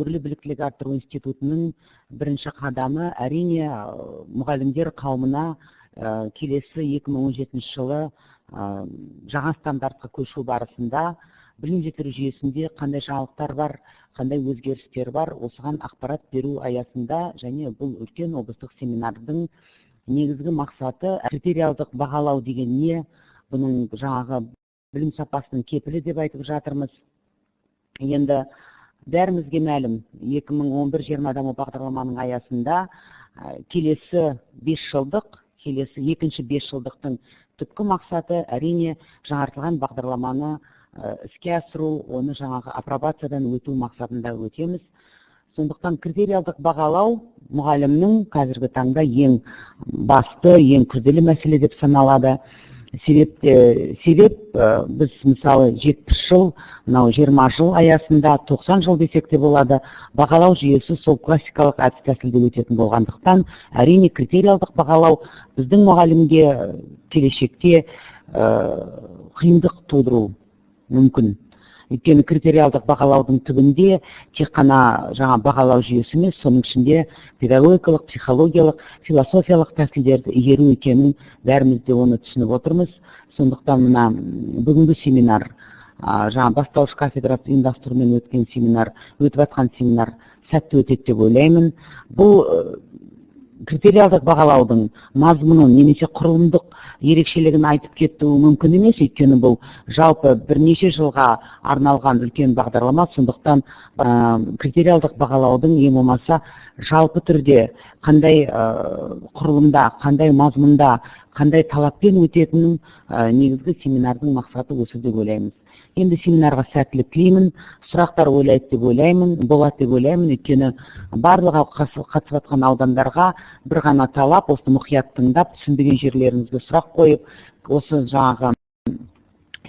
Өрлі біліктілік арттыру институтының бірінші қадамы, әрине, мұғалімдер қауымына келесі 2017 жылы жаңа стандартқа көшу барысында білім жетілдіру жүйесінде қандай жаңалықтар бар, қандай өзгерістер бар, осыған ақпарат беру аясында және бұл үлкен облыстық семинардың негізгі мақсаты критериалдық бағалау деген не, бұның жаңағы білім сапасының кепілі деп айтып жатырмыз. Енді бәрімізге мәлім, 2011-20 даму бағдарламаның аясында келесі 5 жылдық, келесі екінші 5 жылдықтың түпкі мақсаты әрине жаңартылған бағдарламаны іске асыру, оны жаңағы апробациядан өту мақсатында өтеміз. Сондықтан критериалдық бағалау мұғалімнің қазіргі таңда ең басты, ең күрделі мәселе деп саналады. Себеп біз мысалы 70 жыл, мынау 20 жыл аясында 90 жыл десек те болады, бағалау жүйесі сол классикалық әдіс тәсілде өтетін болғандықтан, әрине критериалдық бағалау біздің мұғалімге келешекте қиындық тудыру мүмкін. Өйткені критериалдық бағалаудың түбінде тек қана жаңа бағалау жүйесі емес, соның ішінде педагогикалық, психологиялық, философиялық тәсілдерді игеру екенін бәріміз де оны түсініп отырмыз. Сондықтан мына бүгінгі семинар, жаңа бастауыш кафедрасы ұйымдастыруымен өткен семинар, өтіп жатқан семинар сәтті өтеді деп ойлаймын. Бұл критериалдық бағалаудың мазмұнын немесе құрылымдық ерекшелігін айтып кету мүмкін емес, өйткені бұл жалпы бірнеше жылға арналған үлкен бағдарлама. Сондықтан критериалдық бағалаудың ең болмаса жалпы түрде қандай құрылымда, қандай мазмұнда, қандай талаппен өтетінін негізгі семинардың мақсаты осы деп ойлаймыз. Енді семинарға сәттілік тілеймін, сұрақтар ойлайды деп ойлаймын, болады деп ойлаймын, өйткені барлығы қатысып жатқан аудандарға бір ғана талап, осы мұқият тыңдап, түсінбеген жерлеріңізге сұрақ қойып, осы жаңағы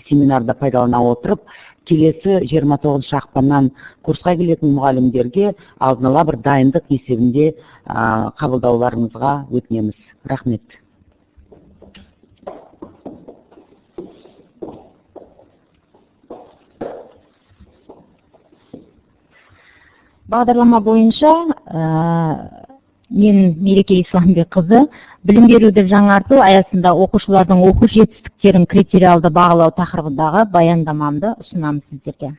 семинарда пайдалана отырып, келесі 29 ақпаннан курсқа келетін мұғалімдерге алдын ала бір дайындық есебінде қабылдауларыңызға өтінеміз. Рахмет. Бағдарлама бойынша мен Мереке Исламбекқызы білім беруді жаңарту аясында оқушылардың оқу жетістіктерін критериалды бағалау тақырыбындағы баяндамамды ұсынамын сіздерге.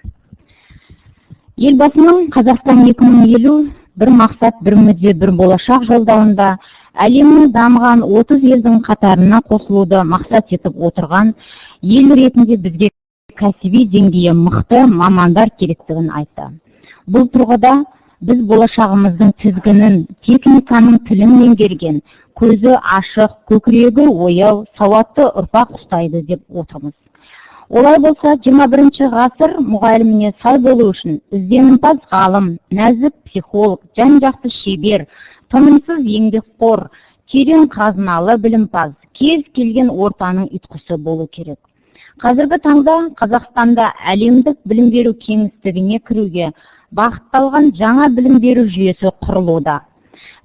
Елбасының Қазақстан 2050 бір мақсат, бір мүдде, бір болашақ жолдауында әлемнің дамыған 30 елдің қатарына қосылуды мақсат етіп отырған ел ретінде бізге кәсіби деңгейі мықты мамандар керектігін айтты. Бұл тұрғыда біз болашағымыздың тізгінін, техниканың тілін меңгерген, көзі ашық, көкірегі ояу, сауатты ұрпақ ұстайды деп отырмыз. Олай болса, 21 ғасыр мұғаліміне сай болу үшін ізденімпаз ғалым, нәзік психолог, жан-жақты шебер, тынымсыз еңбекқор, терең қазыналы білімпаз, кез келген ортаның ұйытқысы болу керек. Қазіргі таңда Қазақстанда әлемдік білім беру кеңістігіне кіруге бағытталған жаңа білім беру жүйесі құрылуда.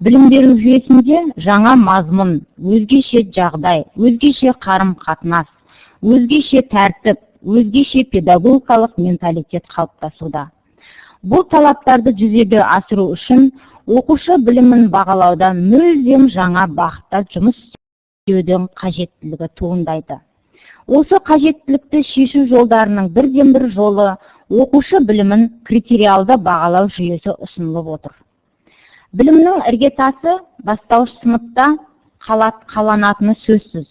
Білім беру жүйесінде жаңа мазмұн, өзгеше жағдай, өзгеше қарым-қатынас, өзгеше тәртіп, өзгеше педагогикалық менталитет қалыптасуда. Бұл талаптарды жүзеге асыру үшін оқушы білімін бағалауда мүлдем жаңа бағытта жұмыс істеудің қажеттілігі туындайды. Осы қажеттілікті шешу жолдарының бірден-бір жолы оқушы білімін критериалды бағалау жүйесі ұсынылып отыр. Білімнің іргетасы бастауыш сыныпта қаланатыны сөзсіз.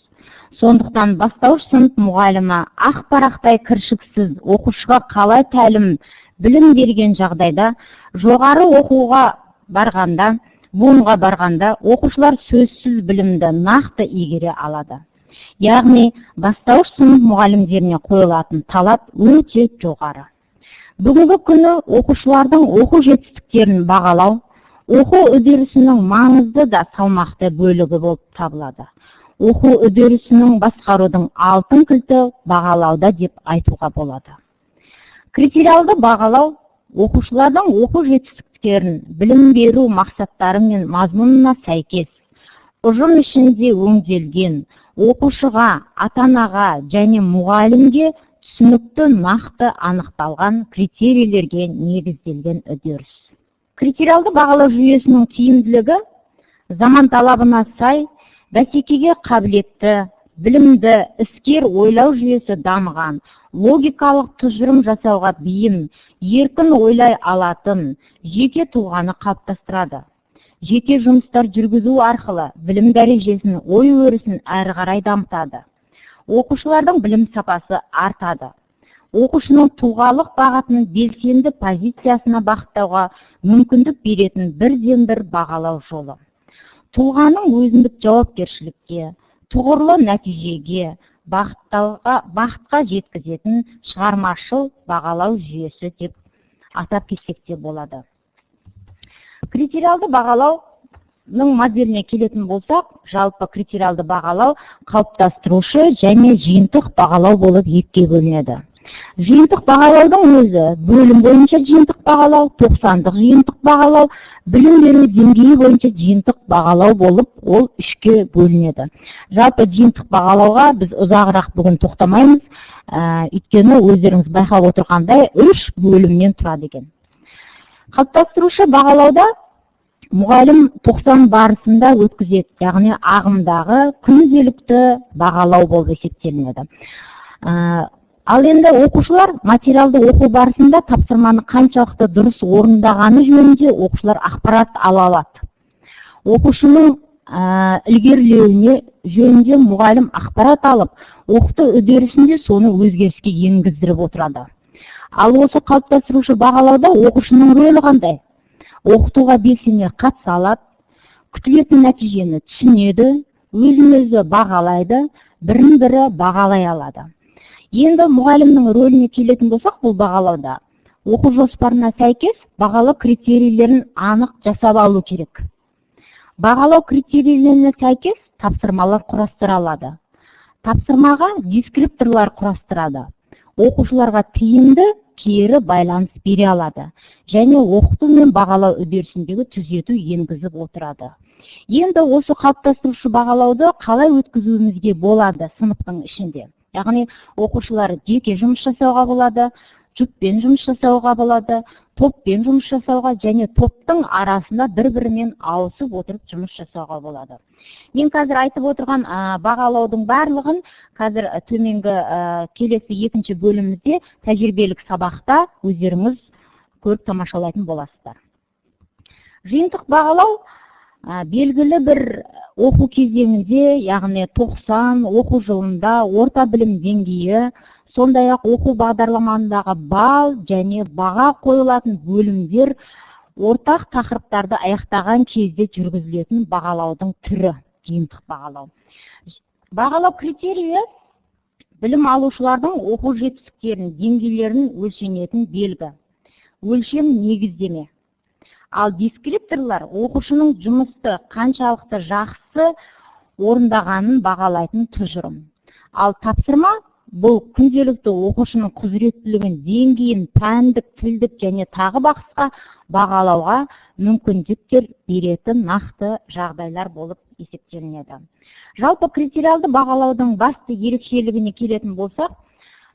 Сондықтан бастауыш сынып мұғалімі ақ парақтай кіршіксіз оқушыға қалай тәлім білім берген жағдайда жоғары оқуға барғанда, буынға барғанда оқушылар сөзсіз білімді нақты игере алады. Яғни бастауыш сынып мұғалімдеріне қойылатын талап өте жоғары. Бүгінгі күні оқушылардың оқу жетістіктерін бағалау оқу үдерісінің маңызды да салмақты бөлігі болып табылады. Оқу үдерісінің басқарудың алтын кілті бағалауда деп айтуға болады. Критериалды бағалау оқушылардың оқу жетістіктерін білім беру мақсаттары мен мазмұнына сәйкес ұжым ішінде өңделген оқушыға, ата-анаға және мұғалімге түсінікті нақты анықталған критерийлерге негізделген үдеріс. Критериалды бағалау жүйесінің тиімділігі заман талабына сай бәсекеге қабілетті, білімді, іскер ойлау жүйесі дамыған, логикалық тұжырым жасауға бейім, еркін ойлай алатын жеке тұлғаны қалыптастырады. Жеке жұмыстар жүргізу арқылы білім дәрежесін, ой өрісін әрі қарай дамытады. Оқушылардың білім сапасы артады. Оқушының тұлғалық бағытын белсенді позициясына бағыттауға мүмкіндік беретін бірден-бір бағалау жолы. Тұлғаның өзіндік жауапкершілікке, тұғырлы нәтижеге, бақытқа жеткізетін шығармашыл бағалау жүйесі деп атап кетсек те болады. Критериалды бағалаудың моделіне келетін болсақ, жалпы критериалды бағалау қалыптастырушы және жиынтық бағалау болып екіге бөлінеді. Жиынтық бағалаудың өзі бөлім бойынша жиынтық бағалау, тоқсандық жиынтық бағалау, білім беру деңгейі бойынша жиынтық бағалау болып ол үшке бөлінеді. Жалпы жиынтық бағалауға біз ұзағырақ бүгін тоқтамаймыз, өйткені өздеріңіз байқап отырғандай, үш бөлімнен тұрады екен. Қалыптастырушы бағалауда мұғалім 90 барысында өткізеді, яғни ағымдағы күнделікті бағалау болып есептелінеді. Ал енді оқушылар материалды оқу барысында тапсырманы қаншалықты дұрыс орындағаны жөнінде оқушылар ақпарат ала алады. Оқушының ілгерілеуіне жөнінде мұғалім ақпарат алып, оқыту үдерісінде соны өзгеріске енгіздіріп отырады. Ал осы қалыптастырушы бағалауда оқушының рөлі қандай? Оқытуға белсене қатыса алады, күтілетін нәтижені түсінеді, өзін өзі бағалайды, бірін бірі бағалай алады. Енді мұғалімнің рөліне келетін болсақ, бұл бағалауда оқу жоспарына сәйкес бағалау критерийлерін анық жасап алу керек. Бағалау критерийлеріне сәйкес тапсырмалар құрастыра алады. Тапсырмаға дескрипторлар құрастырады. Оқушыларға тиімді кері байланыс бере алады және оқыту мен бағалау үдерісіндегі түзету енгізіп отырады. Енді осы қалыптастырушы бағалауды қалай өткізуімізге болады сыныптың ішінде? Яғни оқушылар жеке жұмыс жасауға болады, жұппен жұмыс жасауға болады, топпен жұмыс жасауға және топтың арасында бір-бірімен ауысып отырып жұмыс жасауға болады. Мен қазір айтып отырған бағалаудың барлығын қазір төменгі, келесі екінші бөлімімізде, тәжірибелік сабақта өздеріңіз көріп тамашалайтын боласыздар. Жиынтық бағалау белгілі бір оқу кезеңінде, яғни 90 оқу жылында орта білім деңгейі, сондай-ақ оқу бағдарламасындағы балл және баға қойылатын бөлімдер ортақ тақырыптарды аяқтаған кезде жүргізілетін бағалаудың түрі жиынтық бағалау. Бағалау критерийі білім алушылардың оқу жетістіктерін, деңгейлерін өлшенетін белгі, өлшем, негіздеме. Ал дескрипторлар оқушының жұмысты қаншалықты жақсы орындағанын бағалайтын тұжырым. Ал тапсырма бұл күнделікті оқушының құзыреттілігін, деңгейін пәндік, тілдік және тағы басқа бағалауға мүмкіндіктер беретін нақты жағдайлар болып есептелінеді. Жалпы критериалды бағалаудың басты ерекшелігіне келетін болсақ,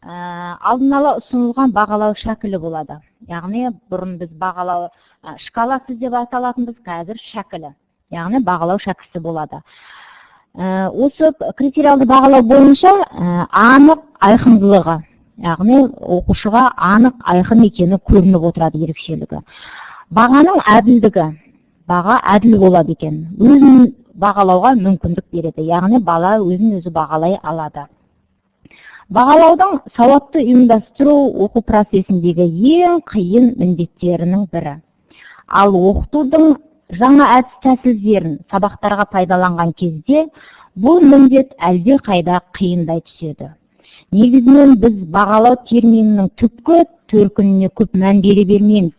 алдын ала ұсынылған бағалау шәкілі болады. Яғни бұрын біз бағалау шкаласы деп аталатынбыз, қазір шәкілі, яғни бағалау шәкісі болады. Осы критериалды бағалау бойынша анық айқындылығы, яғни оқушыға анық айқын екені көрініп отырады ерекшелігі. Бағаның әділдігі, баға әділ болады екен, өзін бағалауға мүмкіндік береді, яғни бала өзін өзі бағалай алады. Бағалаудың сауатты ұйымдастыру оқу процесіндегі ең қиын міндеттерінің бірі. Ал оқытудың жаңа әдіс тәсілдерін сабақтарға пайдаланған кезде бұл міндет әлде қайда қиындай түседі. Негізінен біз бағалау терминінің түпкі төркініне көп мән бере бермейміз.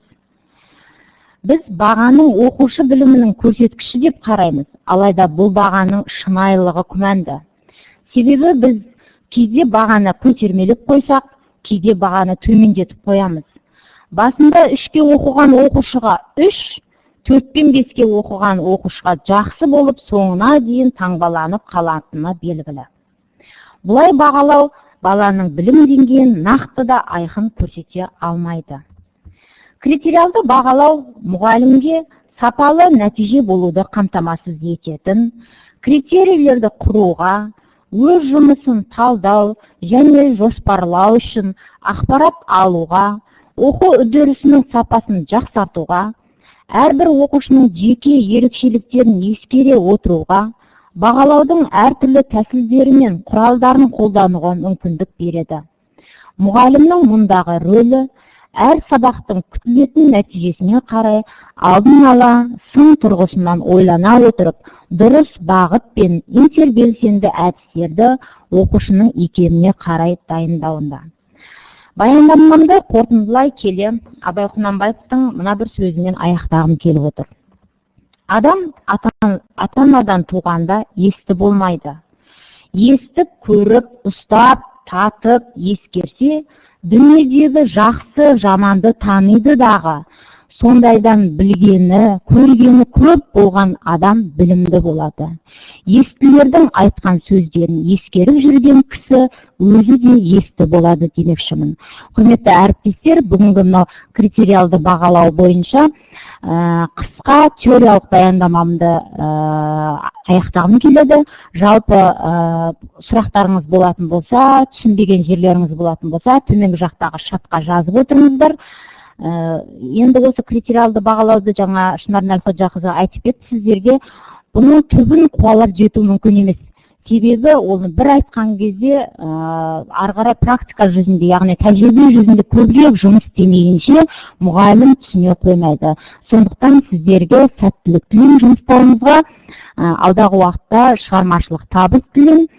Біз бағаның оқушы білімінің көрсеткіші деп қараймыз, алайда бұл бағаның шынайылығы күмәнді. Себебі біз кейде бағаны көтермелеп қойсақ, кейде бағаны төмендетіп қоямыз. Басында 3-ке оқыған оқушыға 3, 4 пен 5-ке оқыған оқушыға жақсы болып, соңына дейін таңбаланып қалатыны белгілі. Бұлай бағалау баланың білім деңгейін нақты да айқын көрсете алмайды. Критериалды бағалау мұғалімге сапалы нәтиже болуды қамтамасыз ететін критерийлерді құруға, өз жұмысын талдау және жоспарлау үшін ақпарат алуға, оқу үдерісінің сапасын жақсартуға, әрбір оқушының жеке ерекшеліктерін ескере отыруға, бағалаудың әртүрлі тәсілдері мен құралдарын қолдануға мүмкіндік береді. Мұғалімнің мұндағы рөлі әр сабақтың күтілетін нәтижесіне қарай алдын ала сын тұрғысынан ойлана отырып, дұрыс бағыт пен интербелсенді әдістерді оқушының икеміне қарай дайындауында. Баяндамамды қорытындылай келе, Абай Құнанбаевтың мына бір сөзімен аяқтағым келіп отыр. Адам ата-анадан туғанда есті болмайды. Естіп, көріп, ұстап, татып, ескерсе, дүниедегі жақсы, жаманды таниды дағы, сондайдан білгені, көргені көп болған адам білімді болады. Естілердің айтқан сөздерін ескеріп жүрген кісі өзі де есті болады демекшімін. Құрметті әріптестер, бүгінгі мынау критериалды бағалау бойынша қысқа теориялық баяндамамды аяқтағым келеді. Жалпы сұрақтарыңыз болатын болса, түсінбеген жерлеріңіз болатын болса, төменгі жақтағы чатқа жазып отырыңыздар. Енді осы критериалды бағалауды жаңа Шынар Нәлқожақызы айтып кетті сіздерге, бұның түбін қуалап жету мүмкін емес. Себебі оны бір айтқан кезде ары қарай практика жүзінде, яғни тәжірибе жүзінде көбірек жұмыс істемейінше мұғалім түсіне қоймайды. Сондықтан сіздерге сәттілік тілеймін жұмыстарыңызға, алдағы уақытта шығармашылық табыс тілеймін.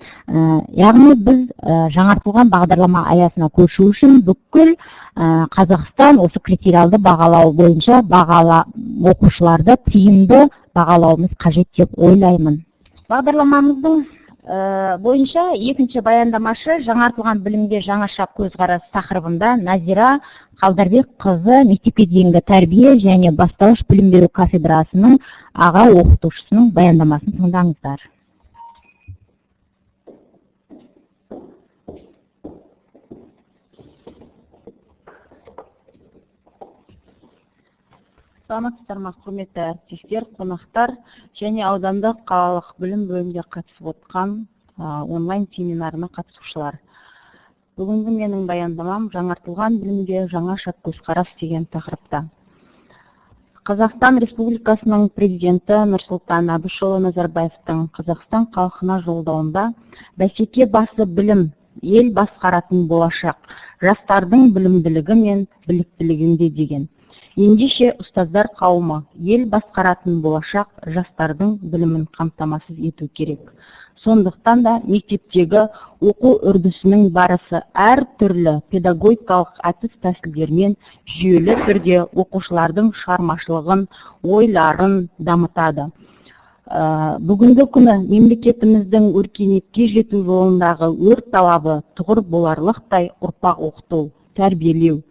Яғни біз жаңартылған бағдарлама аясына көшу үшін бүкіл Қазақстан осы критериалды бағалау бойынша оқушыларды тиімді бағалауымыз қажет деп ойлаймын. Бағдарламамыздың бойынша екінші баяндамашы жаңартылған білімге жаңаша көзқарас тақырыбында Назира Қалдарбек қызы, мектепке дейінгі тәрбие және бастауыш білім беру кафедрасының аға оқытушысының баяндамасын тыңдаңыздар. Саламатсыздар ма, құрметті әріптестер, қонақтар және аудандық қалалық білім бөлімінде қатысып отқан онлайн семинарына қатысушылар. Бүгінгі менің баяндамам жаңартылған білімге жаңаша көзқарас деген тақырыпта. Қазақстан Республикасының президенті Нұрсұлтан Әбішұлы Назарбаевтың Қазақстан халқына жолдауында бәсеке басы білім, ел басқаратын болашақ, жастардың білімділігі мен біліктілігінде деген. Ендеше ұстаздар қауымы ел басқаратын болашақ жастардың білімін қамтамасыз ету керек. Сондықтан да мектептегі оқу үрдісінің барысы әртүрлі педагогикалық әдіс-тәсілдермен жүйелі түрде оқушылардың шығармашылығын, ойларын дамытады. Бүгінгі күні мемлекетіміздің өркениетке жету жолындағы өр талабы тұғыр боларлықтай ұрпақ оқыту, тәрбиелеу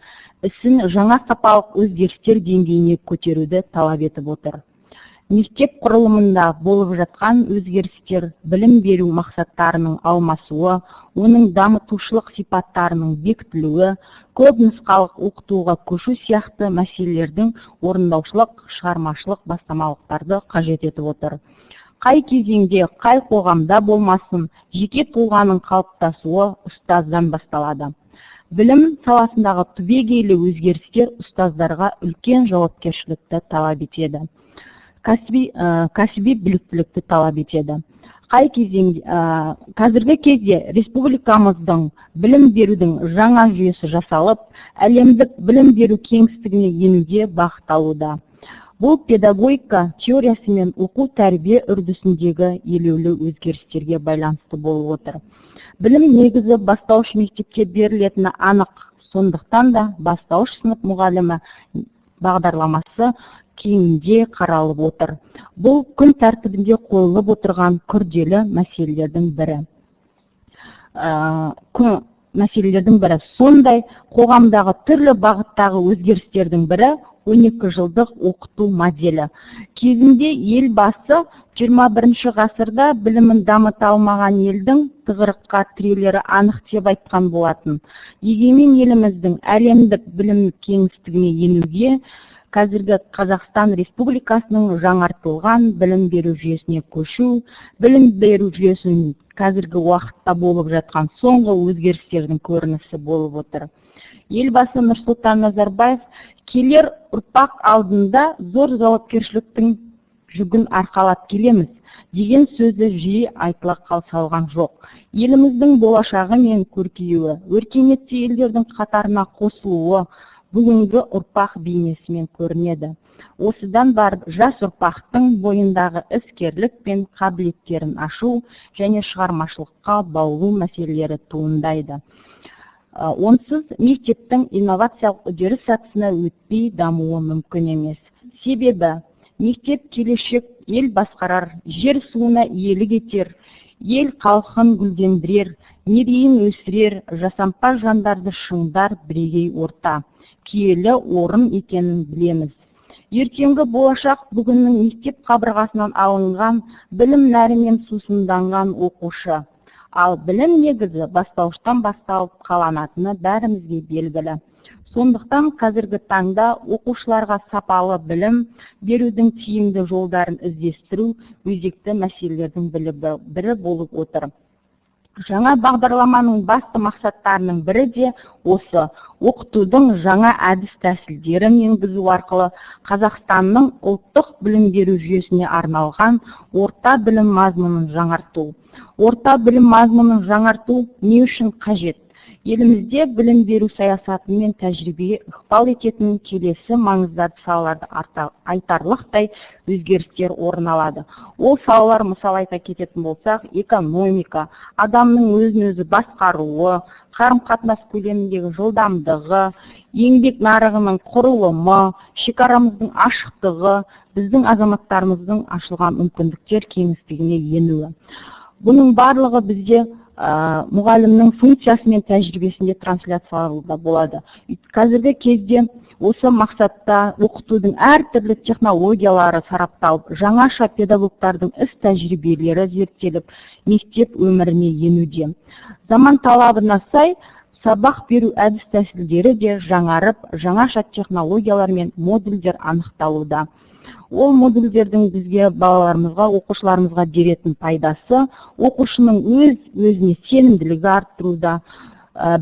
ісін жаңа сапалық өзгерістер деңгейіне көтеруді талап етіп отыр. Мектеп құрылымында болып жатқан өзгерістер білім беру мақсаттарының алмасуы, оның дамытушылық сипаттарының бекітілуі, көп нұсқалық оқытуға көшу сияқты мәселелердің орындаушылық, шығармашылық бастамалықтарды қажет етіп отыр. Қай кезеңде, қай қоғамда болмасын, жеке тұлғаның қалыптасуы ұстаздан басталады. Білім саласындағы түбегейлі өзгерістер ұстаздарға үлкен жауапкершілікті талап етеді. Кәсіби біліктілікті талап етеді. Қазіргі кезде республикамыздың білім берудің жаңа жүйесі жасалып, әлемдік білім беру кеңістігіне енуге бағытталуда. Бұл педагогика теориясы мен оқу тәрбие үрдісіндегі елеулі өзгерістерге байланысты болып отыр. Білім негізі бастауыш мектепте берілетіні анық, сондықтан да бастауыш сынып мұғалімі бағдарламасы кеңінде қаралып отыр. Бұл күн тәртібінде қойылып отырған күрделі мәселелердің бірі. Сондай қоғамдағы түрлі бағыттағы өзгерістердің бірі 12 жылдық оқыту моделі. Кезінде Елбасы 21 ғасырда білімін дамыта алмаған елдің тығырыққа тірелері анық деп айтқан болатын. Егемен еліміздің әлемдік білім кеңістігіне енуге қазіргі Қазақстан Республикасының жаңартылған білім беру жүйесіне көшу, білім беру жүйесінің қазіргі уақытта болып жатқан соңғы өзгерістердің көрінісі болып отыр. Елбасы Нұрсұлтан Назарбаев келер ұрпақ алдында зор жауапкершіліктің жүгін арқалап келеміз деген сөзі жиі айтыла салған жоқ. Еліміздің болашағы мен көркеюі, өркениетті елдердің қатарына қосылуы бүгінгі ұрпақ бейнесімен көрінеді. Осыдан барып жас ұрпақтың бойындағы іскерлік пен қабілеттерін ашу және шығармашылыққа баулу мәселелері туындайды. Онсыз мектептің инновациялық үдеріс сатысына өтпей дамуы мүмкін емес. Себебі мектеп келешек ел басқарар, жер суына иелік етер, ел халқын гүлдендірер, мерейін өсірер, жасампаз жандарды шыңдар бірегей орта, киелі орын екенін білеміз. Ертеңгі болашақ бүгіннің мектеп қабырғасынан алынған білім нәрімен сусынданған оқушы. Ал білім негізі бастауыштан басталып қаланатыны бәрімізге белгілі. Сондықтан қазіргі таңда оқушыларға сапалы білім берудің тиімді жолдарын іздестіру өзекті мәселелердің бірі болып отыр. Жаңа бағдарламаның басты мақсаттарының бірі де осы: оқытудың жаңа әдіс-тәсілдерін енгізу арқылы Қазақстанның ұлттық білім беру жүйесіне арналған орта білім мазмұнын жаңарту. Орта білім мазмұнын жаңарту не үшін қажет? Елімізде білім беру саясаты мен тәжірибеге ықпал ететін келесі маңызды салаларды айтарлықтай өзгерістер орын алады. Ол салалар, мысал айта кететін болсақ, экономика, адамның өзін-өзі басқаруы, қарым-қатынас көлеміндегі жылдамдығы, еңбек нарығының құрылымы, шекарамыздың ашықтығы, біздің азаматтарымыздың ашылған мүмкіндіктер кеңістігіне енуі. Бұның барлығы бізде мұғалімнің функциясы мен тәжірибесінде трансляциялануда болады. Қазіргі кезде осы мақсатта оқытудың әртүрлі технологиялары сарапталып, жаңаша педагогтардың іс тәжірибелері зерттеліп, мектеп өміріне енуде. Заман талабына сай сабақ беру әдіс тәсілдері де жаңарып, жаңаша технологиялар мен модульдер анықталуда. Ол модульдердің бізге, балаларымызға, оқушыларымызға беретін пайдасы: оқушының өз өзіне сенімділігі арттыруда,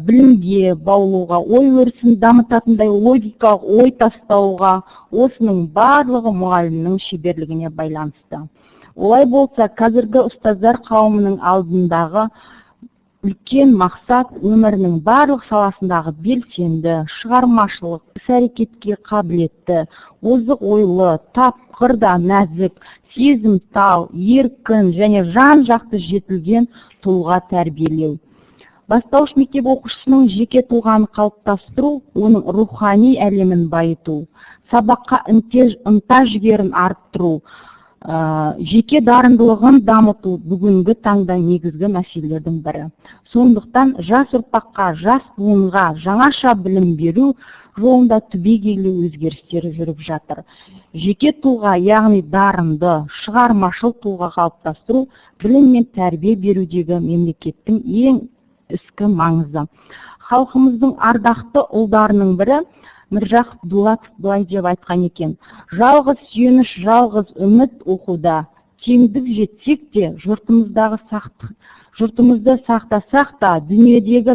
білімге баулуға, ой өрісін дамытатындай логикалық ой тастауға, осының барлығы мұғалімнің шеберлігіне байланысты. Олай болса, қазіргі ұстаздар қауымының алдындағы үлкен мақсат: өмірінің барлық саласындағы белсенді, шығармашылық іс-әрекетке қабілетті, озық ойлы, тапқыр да нәзік, сезімтал, еркін және жан-жақты жетілген тұлға тәрбиелеу. Бастауыш мектеп оқушысының жеке тұлғаны қалыптастыру, оның рухани әлемін байыту, сабаққа ынта жігерін арттыру, жеке дарындылығын дамыту бүгінгі таңда негізгі мәселелердің бірі. Сондықтан жас ұрпаққа, жас буынға жаңаша білім беру жолында түбегейлі өзгерістер жүріп жатыр. Жеке тұлға, яғни дарынды, шығармашыл тұлға қалыптастыру білім мен тәрбие берудегі мемлекеттің ең іскі маңызы. Халқымыздың ардақты ұлдарының бірі Міржақып Дулатов былай деп айтқан екен: «Жалғыз сүйеніш, жалғыз үміт оқуда. Теңдік жетсек те, жұртымызды сақтасақ та, дүниедегі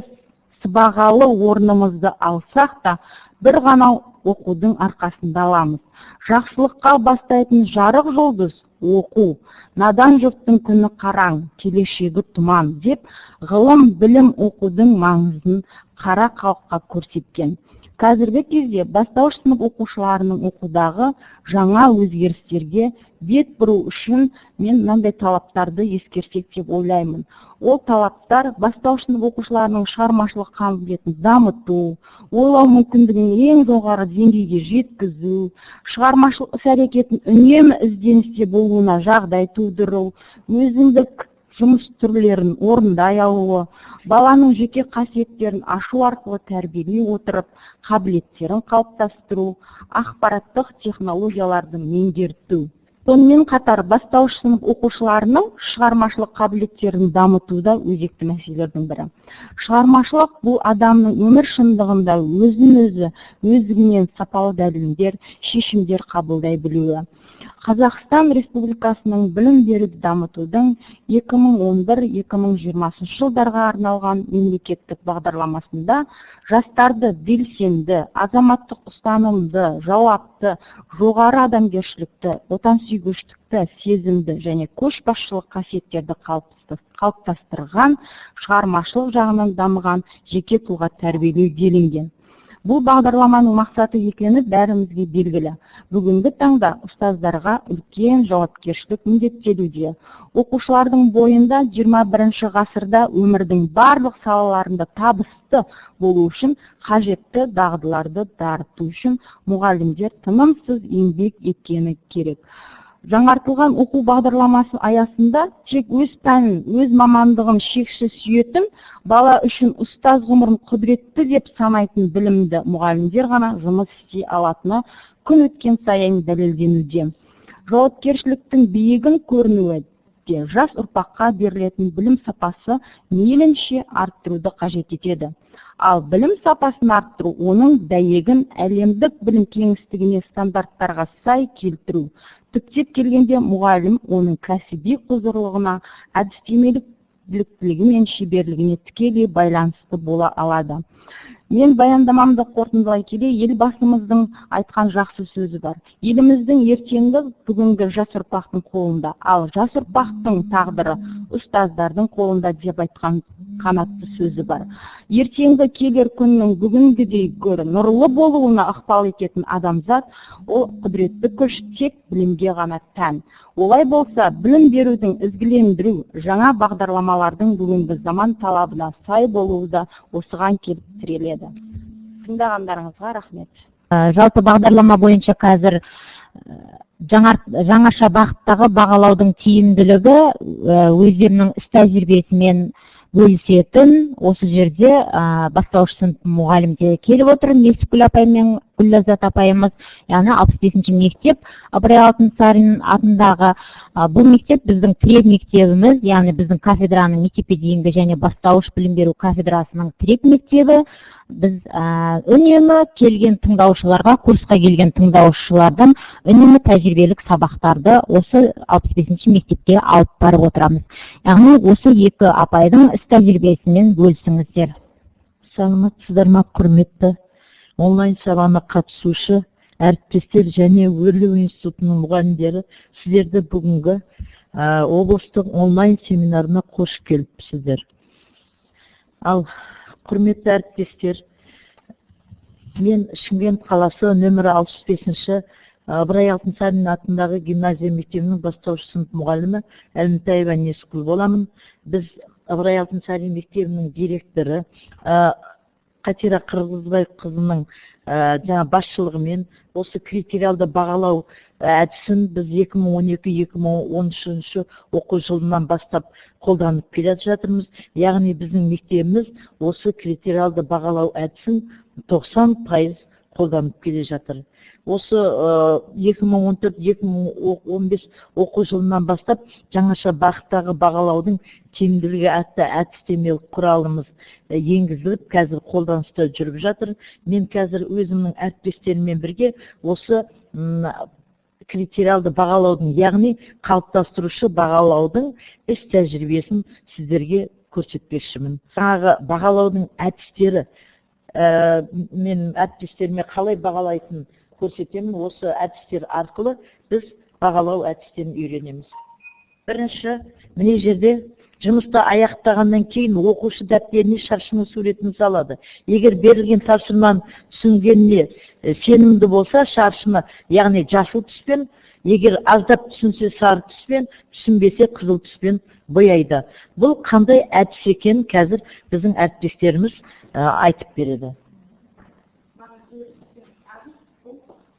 сыбағалы орнымызды алсақ та, бір ғана оқудың арқасында аламыз. Жақсылыққа бастайтын жарық жұлдыз – оқу. Надан жұрттың күні қараң, келешегі тұман», – деп ғылым, білім, оқудың маңызын қара халыққа көрсеткен. Қазіргі кезде бастауыш сынып оқушыларының оқудағы жаңа өзгерістерге бет бұру үшін мен мынандай талаптарды ескерсек деп ойлаймын. Ол талаптар: бастауыш сынып оқушыларының шығармашылық қабілетін дамыту, ойлау мүмкіндігін ең жоғары деңгейге жеткізу, шығармашылық іс әрекетін үнемі ізденісте болуына жағдай тудыру, өзіндік жұмыс түрлерін орындай алуы, баланың жеке қасиеттерін ашу арқылы тәрбиелей отырып, қабілеттерін қалыптастыру, ақпараттық технологияларды меңгерту. Сонымен қатар бастауыш сынып оқушыларының шығармашылық қабілеттерін дамыту да өзекті мәселелердің бірі. Шығармашылық бұл адамның өмір шындығында өзін өзі өздігінен сапалы дәлелдер, шешімдер қабылдай білуі. Қазақстан Республикасының білім беруді дамытудың 2011-2020 жылдарға арналған мемлекеттік бағдарламасында жастарды белсенді, азаматтық ұстанымды, жауапты, жоғары адамгершілікті, отансүйгіштікті, сезімді және көшбасшылық қасиеттерді қалыптастырған, шығармашылық жағынан дамыған жеке тұлға тәрбиелеу делінген. Бұл бағдарламаның мақсаты екені бәрімізге белгілі. Бүгінгі таңда ұстаздарға үлкен жауапкершілік міндеттелуде. Оқушылардың бойында 21 ғасырда өмірдің барлық салаларында табысты болу үшін қажетті дағдыларды дарыту үшін мұғалімдер тынымсыз еңбек еткені керек. Жаңартылған оқу бағдарламасы аясында тек өз пәнін, өз мамандығын шексіз сүйетін, бала үшін ұстаз ғұмырын құдіретті деп санайтын білімді мұғалімдер ғана жұмыс істей алатыны күн өткен сайын дәлелденуде. Жауапкершіліктің биігін көрінуі де жас ұрпаққа берілетін білім сапасы мейлінше арттыруды қажет етеді. Ал білім сапасын арттыру оның дәйегін әлемдік білім кеңістігіне стандарттарға сай келтіру. Түптеп келгенде мұғалім оның кәсіби құзырлығына, әдістемелік біліктілігі мен шеберлігіне тікелей байланысты бола алады. Мен баяндамамды қорытындылай келе елбасымыздың айтқан жақсы сөзі бар. Еліміздің ертеңгі бүгінгі жас ұрпақтың қолында, ал жас ұрпақтың тағдыры ұстаздардың қолында деп айтқан қанатты сөзі бар. Ертеңгі келер күннің бүгінгідей гөрі нұрлы болуына ықпал ететін адамзат, ол құдіретті күш тек білімге ғана тән. Олай болса, білім берудің ізгілендіру, жаңа бағдарламалардың бүгінгі заман талабына сай болуы да осыған келіп тіреледі. Тыңдағандарыңызға рахмет. Жалпы бағдарлама бойынша қазір жаңаша бағыттағы бағалаудың тиімділігі өздерінің іс тәжірибесімен бөлісетін. Осы жерде бастауыш сынып мұғалімдері келіп отыр, Несіпгүл апай мен Гүлләззат апайымыз, яғни 65-ші мектеп Ыбырай Алтынсарин атындағы. Бұл мектеп біздің тірек мектебіміз, яғни біздің кафедраның мектепке дейінгі және бастауыш білім беру кафедрасының тірек мектебі. Біз үнемі келген тыңдаушыларға, курсқа келген тыңдаушылардан үнемі тәжірибелік сабақтарды осы 65-ші мектепке алып барып отырамыз. Яғни осы екі апайдың іс тәжірибесімен бөлісіңіздер. Саламатсыздар ма, құрметті онлайн сабағына қатысушы әріптестер және Өрлеу институтының мұғалімдері, сіздерді бүгінгі облыстық онлайн семинарына қош келіпсіздер. Ал құрметті әріптестер, мен Шымкент қаласы нөмірі 65-ші Ыбырай Алтынсарин атындағы гимназия мектебінің бастауыш сынып мұғалімі Әлімтаева Несіпгүл боламын. Біз Ыбырай Алтынсарин мектебінің директоры Қатира Қырғызбай қызының жаңа басшылығымен осы критериалды бағалау әдісін біз 2012-2013 оқу жылынан бастап қолданып келе жатырмыз. Яғни біздің мектебіміз осы критериалды бағалау әдісін 90% қолданып келе жатыр. Осы 2014-2015 оқу жылынан бастап жаңаша бағыттағы бағалаудың тиімділігі атты әдістемелік құралымыз енгізіліп, қазір қолданыста жүріп жатыр. Мен қазір өзімнің әріптестеріммен бірге осы критериалды бағалаудың, яғни қалыптастырушы бағалаудың іс тәжірибесін сіздерге көрсетпекшімін. Жаңағы бағалаудың әдістері, мен әріптестеріме қалай бағалайтынын көрсетемін. Осы әдістер арқылы біз бағалау әдістерін үйренеміз. Бірінші, мына жерде жұмысты аяқтағаннан кейін оқушы дәптеріне шаршының суретін салады. Егер берілген тапсырманы түсінгеніне сенімді болса, шаршыны, яғни жасыл түспен, егер аздап түсінсе сары түспен, түсінбесе қызыл түспен бояйды. Бұл қандай әдіс екенін қазір біздің әріптестеріміз айтып береді.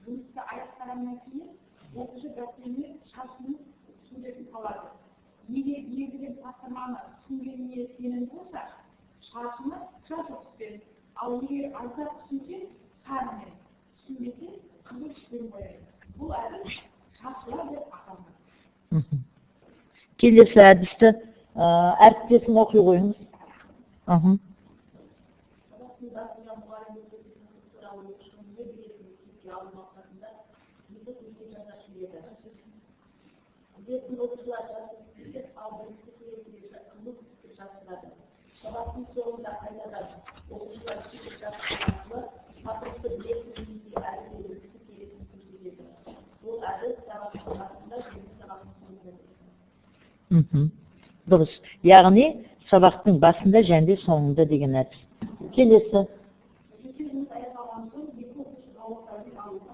Жұмысты аяқтағаннан кейін оқушы дәптеріне шаршының суретін салады. Егер берілген тапсырманы түсінгеніне сенімді болса, шаршыны жасыл түспен, ал егер аңсат түсінсе, сарымен, түсінбесе, қызыл түспен бояйды. Бұл әдіс шаршылар деп аталынады. Келесі әдісті әріптесім оқи қойыңыз. Сабақтың барысында мұғалім өз туралы оқушының не білетінін есепке алу мақсатында екі кесте жасап келеді. Білетін оқушылар жасыл түсті, ал білгісі келетіндер қызыл түсті жасырады. Сабақтың соңында қайтадан оқушылар сөйтіп жасыру арқылы тақырыпты білетін немесе әлі де білгісі келетінін көрсетеді. Бұл әдіс сабақтың басында және сабақтың соңында беріледі. Дұрыс. Яғни сабақтың басында және де соңында деген әдіс. Келесі. Жеке жұмыс аяқталған соң екі оқушы жауаптарын алуға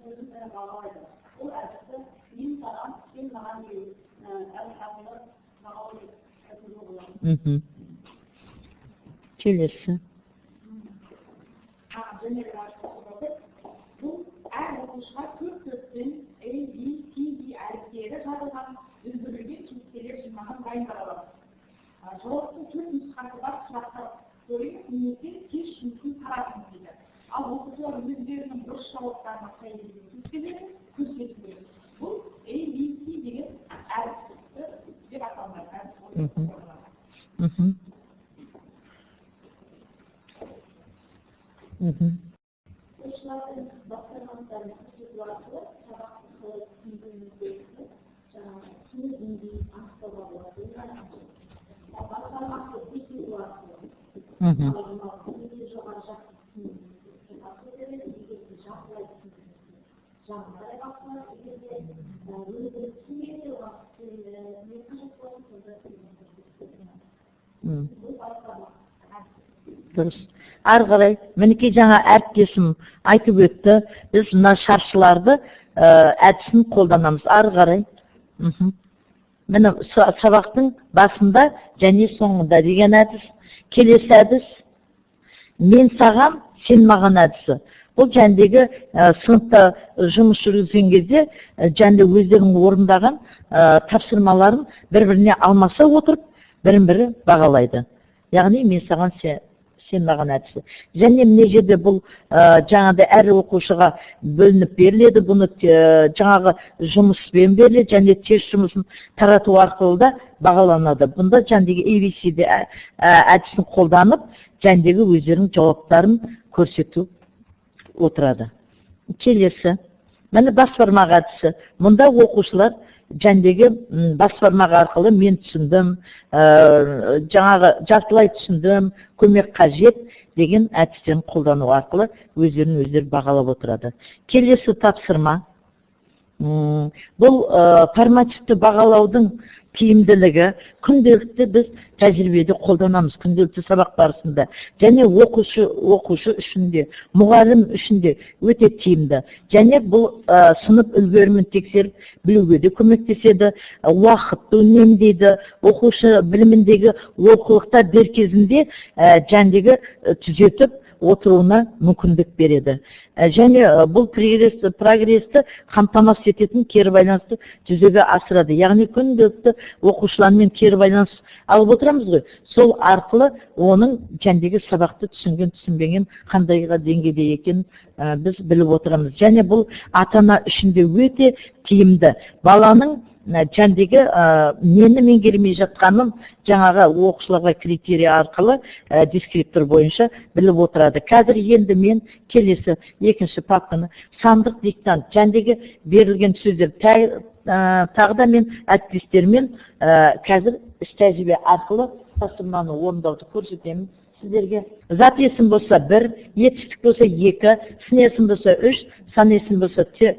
өзін бағалайды. Бұл әдісті мен саған, сен маған деген әдіс арқылы бағалау деп айтуға болады. Келесі. Және бір әдіс қосып отыр. Бұл әр оқушыға төрт-төрттен A, B, C, D әріптері жазылған үлгілерге кестелер жинағын дайындап аламыз. Жауаптың төрт нұсқасы бар сұрақтар қойып, немесе тест жұмысын таратыңыз дейді. Ал оқушылар өздерінің дұрыс жауаптарына сай келген кестелерін көрсету керек. Бұл A, B, C деген әдісті деп аталынады. Әдіс болып табылады. Оқушылардың басқармақтарын көрсету арқылы сабақты қалай түсінгенін жаңағы түсіну деңгейін анықтауға болады. Басқармақты көрсету арқылы. Егер жоғары жақсы түсіну арқылы береді, егер де жартылай түсіну жаңағыдай бақылар, егер де өздері түсінбесе, оған не қажет болады, сонда бұл басқарма. Дұрыс. Ары қарай, мінекей жаңа әріптесім айтып өтті, біз мына шаршыларды әдісін қолданамыз. Ары қарай. Міне сабақтың басында және соңында деген әдіс. Келесі әдіс, мен саған, сен маған әдісі. Бұл жәндегі сыныпта жұмыс жүргізген кезде, жәнде өздерінің орындаған тапсырмаларын бір-біріне алмаса отырып, бірін-бірі бағалайды. Яғни мен саған, сен маған әдісі. Және мына жерде бұл жаңағыдай әр оқушыға бөлініп беріледі, бұны жаңағы жұмыспен беріледі, және тест жұмысын тарату арқылы да бағаланады. Бұнда жәндегі A, B, C D әдісін қолданып, жәндегі өздерінің жауаптарын көрсету отырады. Келесі, міне бас бармақ әдісі. Мұнда оқушылар жәндегі бас бармақ арқылы мен түсіндім, жаңағы жартылай түсіндім, көмек қажет деген әдістерін қолдану арқылы өздерін өздері бағалап отырады. Келесі тапсырма. Бұл формативті бағалаудың тиімділігі күнделікті біз тәжірибеде қолданамыз, күнделікті сабақ барысында. Және оқушы үшін де, мұғалім үшін де өте тиімді. Және бұл сынып үлгерімін тексеріп білуге де көмектеседі, уақытты үнемдейді, оқушы біліміндегі олқылықтар дер кезінде жәндегі түзетіп отыруына мүмкіндік береді. Және бұл прогресті қамтамасыз ететін кері байланысты жүзеге асырады. Яғни күнделікті оқушылармен кері байланыс алып отырамыз ғой. Сол арқылы оның жәндегі сабақты түсінген, түсінбеген қандайға деңгейде екенін біз біліп отырамыз. Және бұл ата-ана үшін де өте тиімді. Баланың жәндегі нені меңгермей жатқанын жаңағы оқушыларға критерий арқылы дескриптор бойынша біліп отырады. Қазір енді мен келесі екінші папканы сандық диктант, жәндегі берілген сөздер тағы да мен әріптестермен қазір іс тәжірибе арқылы тапсырманы орындауды көрсетемін сіздерге. Зат есім болса 1, етістік болса 2, сын есім болса 3, сан есім болса 4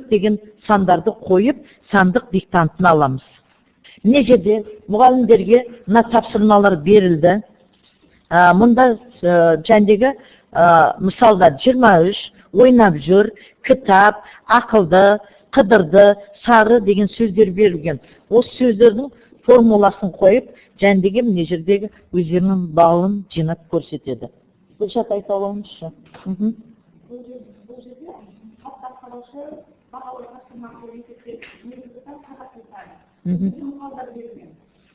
деген сандарды қойып, сандық диктантын аламыз. Мына жерде мұғалімдерге мына тапсырмалар берілді. Мұнда жәндегі мысалдар 23, ойнап жүр, кітап, ақылды, қыдырды, сары деген сөздер берілген. Осы сөздердің формуласын қойып, жәндегі мына жердегі өздерінің балын жинап көрсетеді. Гүлшат айта алыңызшы. Бұл жерде қалыптастырушы бағалау тапсырмасы есепте негізгі сан қазақ тілі пәні. Мысалдар берілген: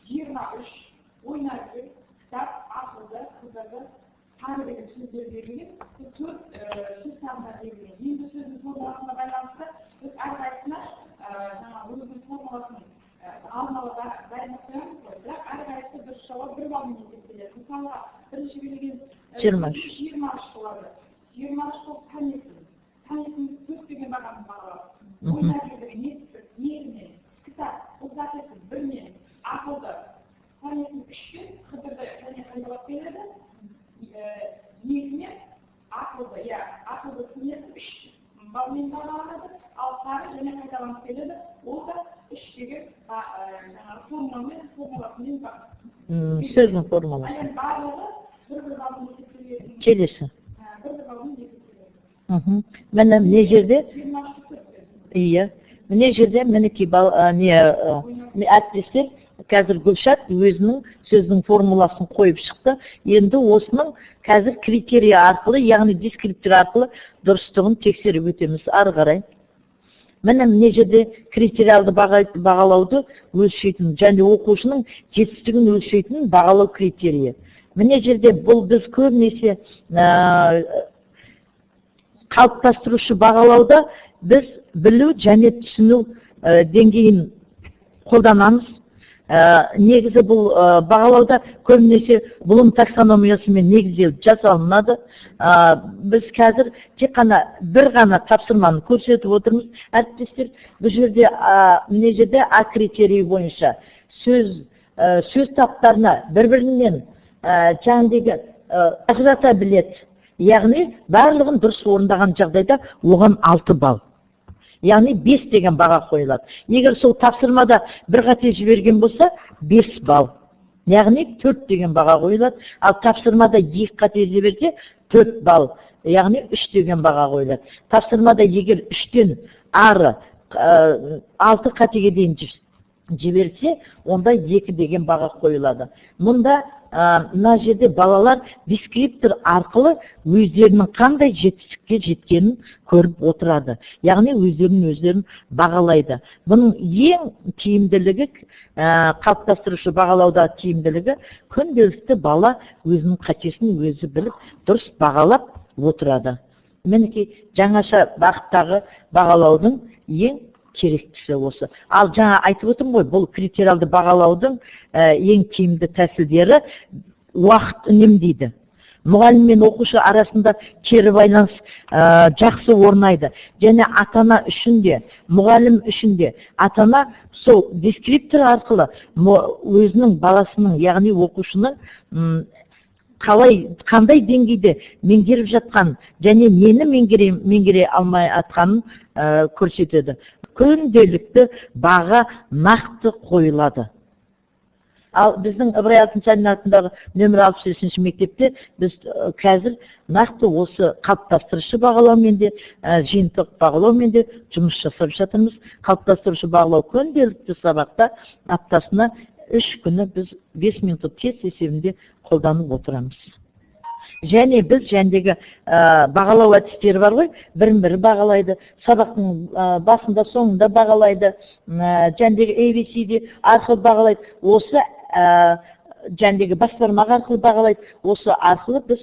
23, ойнап жүр, кітап, ақылды, қыдырды, сары деген сөздер берілген. Бұл төрт сөз табына берілген. Енді сөздің формуласына байланысты біз әрқайсысына жаңағы өзінің формуласын алдын ала дайындап қоямыз ғой, бірақ әрқайсысы дұрыс жауап 1 баллмен есептеледі. Мысалға, бірінші берілген 23. 23 болады. 23 болып сан есім. Сан есім 4 деген бағаны бағалады. Ойнап жүр деген не екімен, кітап бұл зат есім бірмен, ақылды сан есім үшпен, қыдырды және қайталап береді екімен, ақылды, иә, ақылды сын есім 3 баллмен бағаланады, ал сары және қайталанып келеді, ол да 3 деген жаңағы формуламен, формуласымен. Сөздің формуласы. Ал енді барлығы бір бір баллмен есептеледі. Келесі. Бір бір баллмен есептеледі. Міне, мына жерде 23, 4. Иә, мына жерде, мінекей, не әріптестер, қазір Гүлшат өзінің сөздің формуласын қойып шықты. Енді осының қазір критерий арқылы, яғни дескриптор арқылы дұрыстығын тексеріп өтеміз ары қарай. Міне, мына жерде критериалды бағалауды өлшейтін және оқушының жетістігін өлшейтін бағалау критерийі. Мына жерде бұл біз көбінесе қалыптастырушы бағалауда біз білу және түсіну деңгейін қолданамыз. Негізі бұл бағалауда көбінесе Блум таксономиясымен негізделіп жасалынады. Біз қазір тек қана бір ғана тапсырманы көрсетіп отырмыз, әріптестер. Бұл жерде, мына жерде А критерийі бойынша сөз таптарына бір бірінен жаңағыдегі ажырата біледі, яғни барлығын дұрыс орындаған жағдайда оған 6 балл, яғни 5 деген баға қойылады. Егер сол тапсырмада бір қате жіберген болса, 5 балл, яғни 4 деген баға қойылады. Ал тапсырмада екі қате жіберсе, 4 балл, яғни 3 деген баға қойылады. Тапсырмада егер үштен ары алты қатеге дейін жіберсе, онда 2 деген баға қойылады. Мұнда мына жерде балалар дескриптор арқылы өздерінің қандай жетістікке жеткенін көріп отырады, яғни өздерін өздерін бағалайды. Бұның ең тиімділігі, қалыптастырушы бағалауда тиімділігі, күнделікті бала өзінің қатесін өзі біліп, дұрыс бағалап отырады. Мінекей, жаңаша бағыттағы бағалаудың ең керектісі осы. Ал жаңа айтып отырмын ғой, бұл критериалды бағалаудың ең тиімді тәсілдері: уақыт үнемдейді, мұғалім мен оқушы арасында кері байланыс жақсы орнайды және ата ана үшін де, мұғалім үшін де. Ата ана сол дескриптор арқылы өзінің баласының, яғни оқушының қалай, қандай деңгейде меңгеріп жатқан және нені меңгере алмай жатқанын көрсетеді. Күнделікті баға нақты қойылады. Ал біздің Ыбырай Алтынсарин атындағы нөмір 65-ші мектепте біз қазір нақты осы қалыптастырушы бағалаумен де, жиынтық бағалаумен де жұмыс жасап жатырмыз. Қалыптастырушы бағалау күнделікті сабақта аптасына 3 күні біз 5 минуттық тест есебінде қолданып отырамыз. Және біз жәндегі бағалау әдістері бар ғой, бірін бірі бағалайды, сабақтың басында, соңында бағалайды, жәндегі ABCD арқылы бағалайды, осы жәндегі бас бармақ арқылы бағалайды. Осы арқылы біз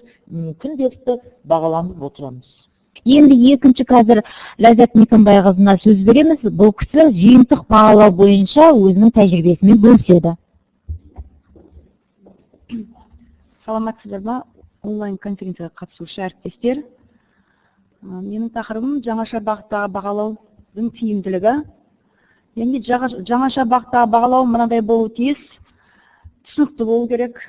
күнделікті бағаланып отырамыз. Енді екінші қазір Ләззат Мекенбайқызына сөз береміз. Бұл кісі жиынтық бағалау бойынша өзінің тәжірибесімен бөліседі. Саламатсыздар ма, онлайн конференцияға қатысушы әріптестер! Менің тақырыбым: жаңаша бағыттағы бағалаудың тиімділігі. Яғни жаңаша бағыттағы бағалау мынадай болуы тиіс: түсінікті болу керек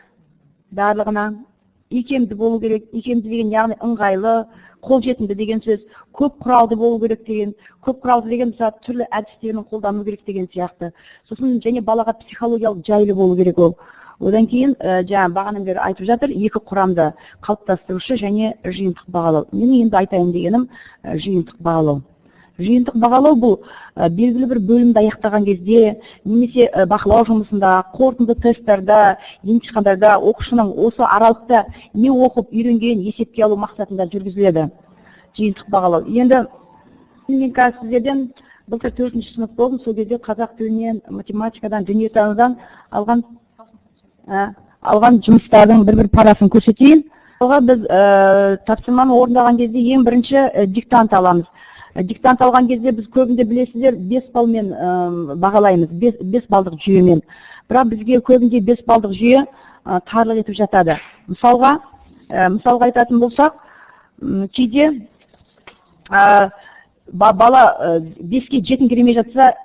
барлығына, икемді болу керек. Икемді деген, яғни ыңғайлы, қолжетімді деген сөз. Көп құралды болу керек деген, көп құралды деген, мысалы, түрлі әдістерін қолдану керек деген сияқты. Сосын және балаға психологиялық жайлы болу керек ол. Одан кейін жаңа бағанадан бері айтып жатыр екі құрамды: қалыптастырушы және жиынтық бағалау. Менің енді айтайын дегенім жиынтық бағалау. Жиынтық бағалау бұл белгілі бір бөлімді аяқтаған кезде немесе бақылау жұмысында, қорытынды тесттарда, емтихандарда оқушының осы аралықта не оқып үйренгенін есепке алу мақсатында жүргізіледі жиынтық бағалау. Енді мен қазір сіздерден Былтыр төртінші сынып болдым, сол кезде қазақ тілінен, математикадан, дүниетанудан алған жұмыстардың бір-бір парасын көрсетейін. Мысалға, біз тапсырманы орындаған кезде ең бірінші диктант аламыз. Диктант алған кезде біз көбінде, білесіздер, 5 балмен бағалаймыз, 5 балдық жүйемен. Бірақ бізге көбінде 5 балдық жүйе тарлық етіп жатады. Мысалға айтатын болсақ, кейде бала 5-ке жетіңкіремей жатса,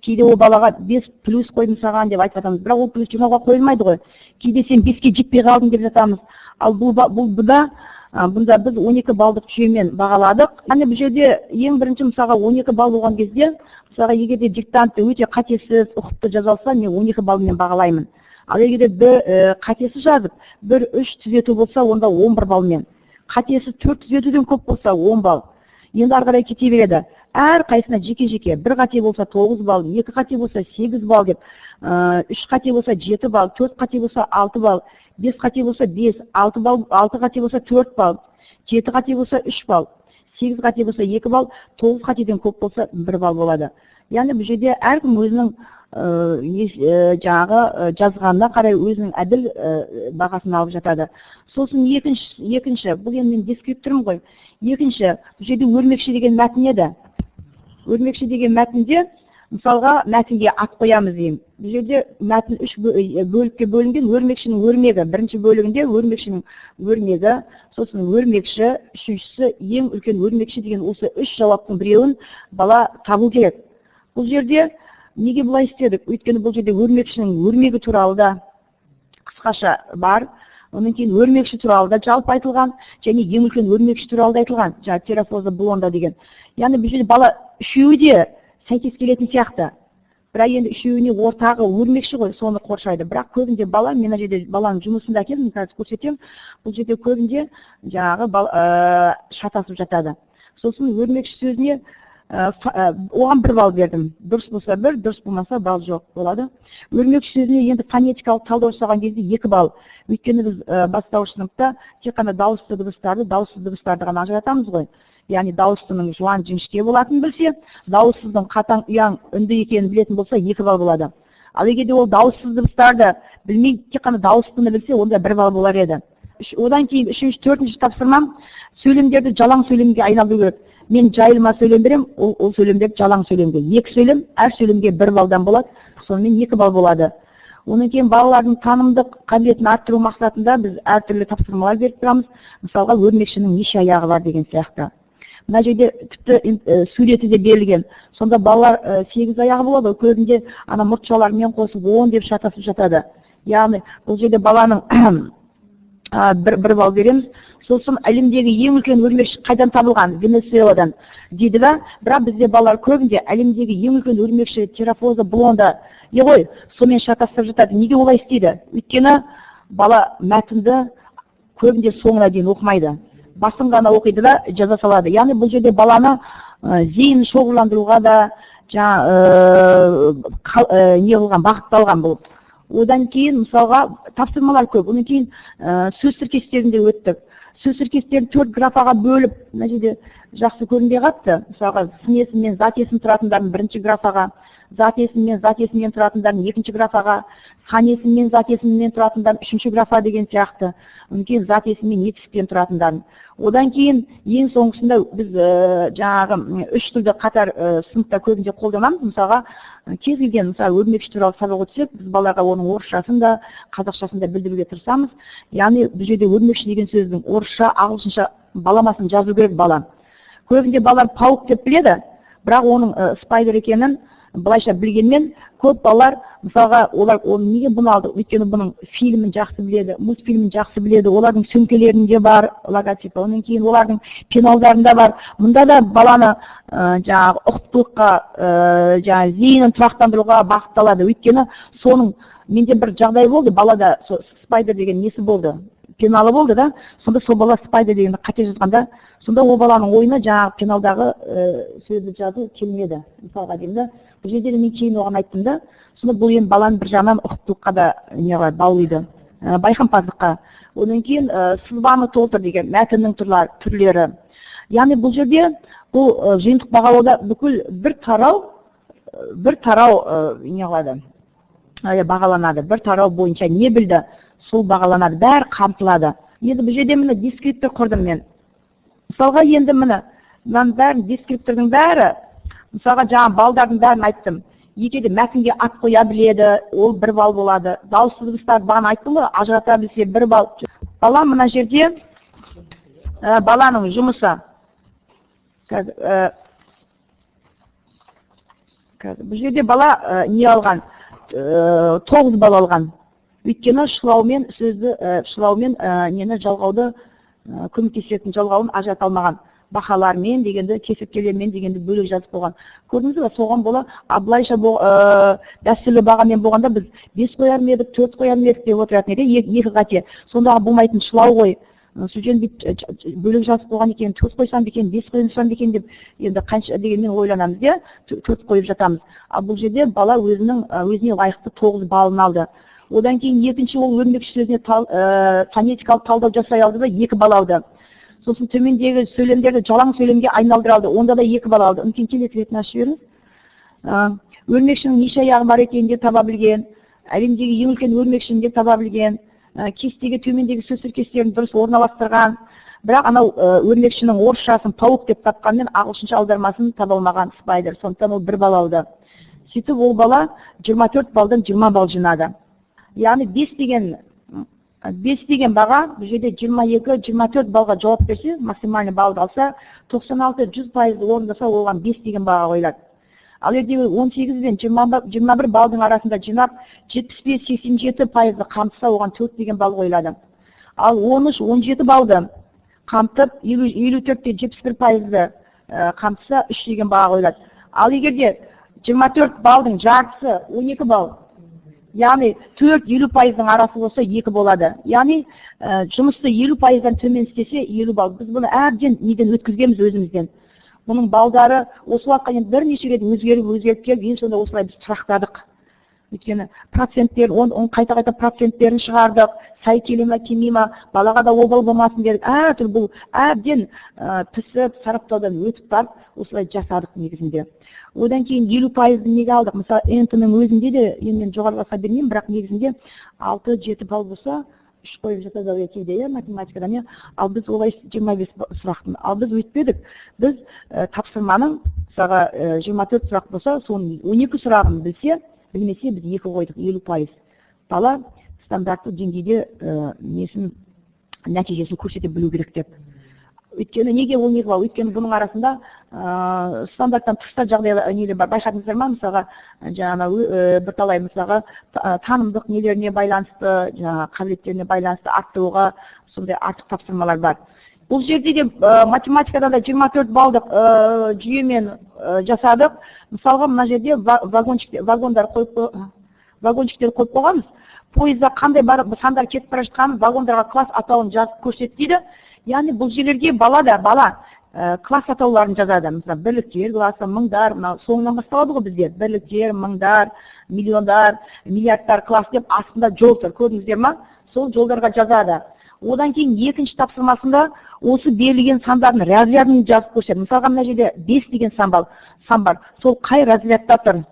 кейде ол балаға 5 плюс қойдым саған деп айтып жатамыз. Бірақ ол плюс жинауға қойылмайды ғой. Кейде сен 5-ке жетпей қалдың деп жатамыз. Ал бұл, бұл бұда бұнда біз 12 балдық жүйемен бағаладық. Яғни бұл жерде ең бірінші, мысалға, 12 балл болған кезде, мысалға, егер де диктантты өте қатесіз, ұқыпты жаза алса, мен 12 баллмен бағалаймын. Ал егер де бір қатесіз жазып, бір үш түзету болса, онда 11 баллмен. Қатесіз төрт түзетуден көп болса, 10 балл. Енді ары қарай кете береді. Әрқайсысына жеке-жеке: бір қате болса, 9 балл, екі қате болса, 8 балл деп, үш қате болса, 7 балл, төрт қате болса, 6 балл, бес қате болса, 5, 6 балл, алты қате болса, 4 балл, жеті қате болса, 3 балл, сегіз қате болса, 2 балл, тоғыз қатеден көп болса, 1 балл болады. Яғни бұл жерде әркім өзінің жаңағы жазғанына қарай өзінің әділ бағасын алып жатады. Сосын екінші, бұл енді мен дескриптормын ғой. Екінші, бұл жерде өрмекші деген мәтін еді. Өрмекші деген мәтінде, мысалға, мәтінге ат қоямыз деймін. Бұл жерде мәтін үш бөлікке бөлінген. Өрмекшінің өрмегі бірінші бөлігінде, өрмекшінің өрмегі, сосын өрмекші, үшіншісі ең үлкен өрмекші деген, осы үш жауаптың біреуін бала табу керек. Бұл жерде неге бұлай істедік? Өйткені бұл жерде өрмекшінің өрмегі туралы да қысқаша бар, одан кейін өрмекші туралы да жалпы айтылған және ең үлкен өрмекші туралы да айтылған, жаңағы тхерофоза блонда деген. Яғни бұл жерде бала үшеуі де сәйкес келетін сияқты, бірақ енді үшеуіне ортағы өрмекші ғой, соны қоршайды. Бірақ көбінде бала, мен мына жерде баланың жұмысын да әкелдім, қазір көрсетемін. Бұл жерде көбінде жаңағы шатасып жатады. Сосын өрмекші сөзіне оған 1 балл бердім. Дұрыс болса, бір, дұрыс болмаса, балл жоқ болады. Өрмекші сөзіне енді фонетикалық талдау жасаған кезде 2 балл. Өйткені біз бастауыш сыныпта тек қана дауысты дыбыстарды, дауыссыз дыбыстарды ғана ажыратамыз ғой. Яғни дауыстының жуан, жіңішке болатынын білсе, дауыссыздың қатаң, ұяң, үнді екенін білетін болса, 2 балл болады. Ал егер де ол дауыссыз дыбыстарды білмей, тек қана дауыстыны білсе, онда 1 балл болар еді. Одан кейін үшінші, төртінші тапсырмам: сөйлемдерді жалаң сөйлемге айналдыру керек. Мен жайылма сөйлем беремін, ол сөйлемдер жалаң сөйлемге. Екі сөйлем, әр сөйлемге 1 баллдан болады, сонымен 2 балл болады. Одан кейін балалардың танымдық қабілетін арттыру мақсатында біз әртүрлі тапсырмалар беріп тұрамыз. Мысалға, өрмекшінің неше аяғы бар деген сияқты. Мына жерде тіпті суреті де берілген. Сонда балалар сегіз аяғы болады ғой, көбінде ана мұртшалармен қосып 10 деп шатасып жатады. Яғни бұл жерде баланың бір балл береміз. Сосын әлемдегі ең үлкен өрмекші қайдан табылған? Венесуэладан дейді да. Бірақ бізде балалар көбінде әлемдегі ең үлкен өрмекші тхерофоза блонда е ғой, сонымен шатастырып жатады. Неге олай істейді? Өйткені бала мәтінді көбінде соңына дейін оқымайды, басын ғана оқиды да жаза салады. Яғни бұл жерде баланы зейінін шоғырландыруға да жаңа не қылған, бағытталған бұл. Одан кейін, мысалға, тапсырмалар көп. Одан кейін сөз тіркестерін де өттік. Сөз тіркестерін төрт графаға бөліп, мына жерде жақсы көрінбей қалыпты. Мысалға, сын есім мен зат есім тұратындарын бірінші графаға, зат есім мен зат есімнен тұратындарын екінші графаға, сан есім мен зат есімнен тұратындарын үшінші графа деген сияқты. Одан кейін зат есім мен етістіктен тұратындарын. Одан кейін ең соңғысында біз жаңағы үш тілді қатар сыныпта көбінде қолданамыз. Мысалға, кез келген, мысалы, өрмекші туралы сабақ өтсек, біз балаға оның орысшасын да, қазақшасын да білдіруге тырысамыз. Яғни бұл жерде өрмекші деген сөздің орысша, ағылшынша баламасын жазу керек бала. Көбінде балалар паук деп біледі, бірақ оның spider екенін былайша білгенмен, көп балалар, мысалға, олар оны неге бұны алды? Өйткені бұның фильмін жақсы біледі, мультфильмін жақсы біледі, олардың сөмкелерінде бар логотипі, одан кейін олардың пеналдарында бар. Мұнда да баланы жаңағы ұқыптылыққа, жаңағы зейінін тұрақтандыруға бағытталады. Өйткені соның менде бір жағдай болды, балада сол spider деген несі болды, пеналы болды да. Сонда сол бала spider дегенді қате жазғанда, сонда ол баланың ойына жаңағы пеналдағы сөзді жазу келмеді, мысалға деймін да. Бұл жерде де мен кейін оған айттым да. Сонда бұл енді баланы бір жағынан ұқыптылыққа да не қылады, баулиды, байқампаздыққа. Одан кейін сызбаны толтыр деген мәтіннің түрлері. Яғни бұл жерде бұл жиынтық бағалауда бүкіл бір тарау не қылады, бағаланады. Бір тарау бойынша не білді, сол бағаланады, бәрі қамтылады. Енді бұл жерде міне дескриптор құрдым мен. Мысалға енді міне мынаның бәрін, дескриптордың бәрі, мысалға жаңа балдардың бәрін айттым. Егер де мәтінге ат қоя біледі, ол 1 балл болады. Дауыссыз дыбыстарды бағана айттым ғой, ажырата білсе 1 балл. Бала мына жерде баланың жұмысы. Қазір бұл жерде бала не алған? 9 балл алған. Өйткені шылаумен сөзді, шылаумен нені жалғауды, көмектесетін жалғауын ажырата алмаған. Бақалармен дегенді, кесірткелермен дегенді бөлек жазып қойған. Көрдіңіз бе, соған бола, былайша дәстүрлі бағамен болғанда біз 5 қояр ма едік, 4 қояр ма едік деп отыратын едік, 2 қате. Сондағы болмайтын шылау ғой. Сол жерін бөлек жазып қойған екен, 4 қойсам екен, 5 қойсам екен деп енді қанша дегенмен ойланамыз, иә, 4 қойып жатамыз. Ал бұл жерде бала өзіне лайықты 9 баллын алды. Одан кейін екінші ол өрмекші сөзіне фонетикалық талдау жасай алды да 2 балл алды. Сосын төмендегі сөйлемдерді жалаң сөйлемге айналдыра алды. Онда да 2 балл алды. Мүмкін келесі ретін ашып жіберіңіз. Өрмекшінің неше аяғы бар екенін де таба білген, әлемдегі ең үлкен өрмекшіні де таба білген, кестеге төмендегі сөз тіркестерін дұрыс орналастырған. Бірақ анау өрмекшінің орысшасын паук деп тапқанмен ағылшынша аудармасын таба алмаған, spider. Сондықтан ол 1 балл алды. Сөйтіп ол бала 24 баллдан 20 балл жинады. Яғни 5 деген баға бұл жерде 22-24 баллға жауап берсе, максимальный баллды алса, 96-100% орындаса, оған 5 деген баға қойылады. Ал егер 18 бен 21 баллдың арасында жинап, 75-87% қамтыса, оған 4 деген балл қойылады. Ал 13-17 баллды қамтып, 54-71% қамтыса, 3 деген баға қойылады. Ал егер де 24 баллдың жартысы 12 балл, яғни 4-50%-ның арасы болса 2 болады. Яғни жұмысты 50%-дан төмен істесе 50 балл. Біз бұны әбден неден өткізгенбіз өзімізден. Бұның балдары осы уақытқа дейін бірнеше рет өзгеріп келіп, ең соңында осылай біз тұрақтадық. Өйткені проценттер, он қайта-қайта проценттерін шығардық, сай келе ме, келмей ме, балаға да обал болмасын дедік. Әртүрлі бұл әбден пісіп, сараптаудан өтіп барып, осылай жасадық негізінде. Одан кейін 50%-ды неге алдық? Мысалы, НТ-ның өзінде де, енді мен жоғарыға баса бермеймін, бірақ негізінде 6-7 балл болса, 3 қойып жатады ау кейде, иә, математикадан, иә. Ал біз олай 25 сұрақтың, ал біз өйтпедік. Біз тапсырманың, мысалға, 24 сұрақ болса, соның 12 сұрағын білсе, білмесе, біз 2 қойдық, 50%. Бала стандартты деңгейде несін, нәтижесін көрсете білу керек деп. Өйткені неге ол не қылады? Өйткені бұның арасында стандарттан тыс та жағдайлар нелер бар. Байқадыңыздар ма? Мысалға, жаңағы бірталай, мысалға, танымдық нелеріне байланысты, жаңағы қабілеттеріне байланысты арттыруға сондай артық тапсырмалар бар. Бұл жерде де математикадан да 24 балдық жүйемен жасадық. Мысалға, мына жерде вагондар қойып, вагончиктер қойып қойғанбыз. Пойызда қандай сандар кетіп бара жатқанын вагондарға класс атауын жазып көрсет дейді. Яғни бұл жерлерге бала да бала класс атауларын жазады. Мысалы, бірліктер классы, мыңдар, мынау соңынан басталады ғой бізде. Бірліктер, мыңдар, миллиондар, миллиардтар класс деп астында жол тұр. Көрдіңіздер ма? Сол жолдарға жазады. Одан кейін екінші тапсырмасында осы берілген сандардың разрядын жазып көрсетеді. Мысалға, мына жерде 5 деген сан бар. Сол қай разрядта тұр?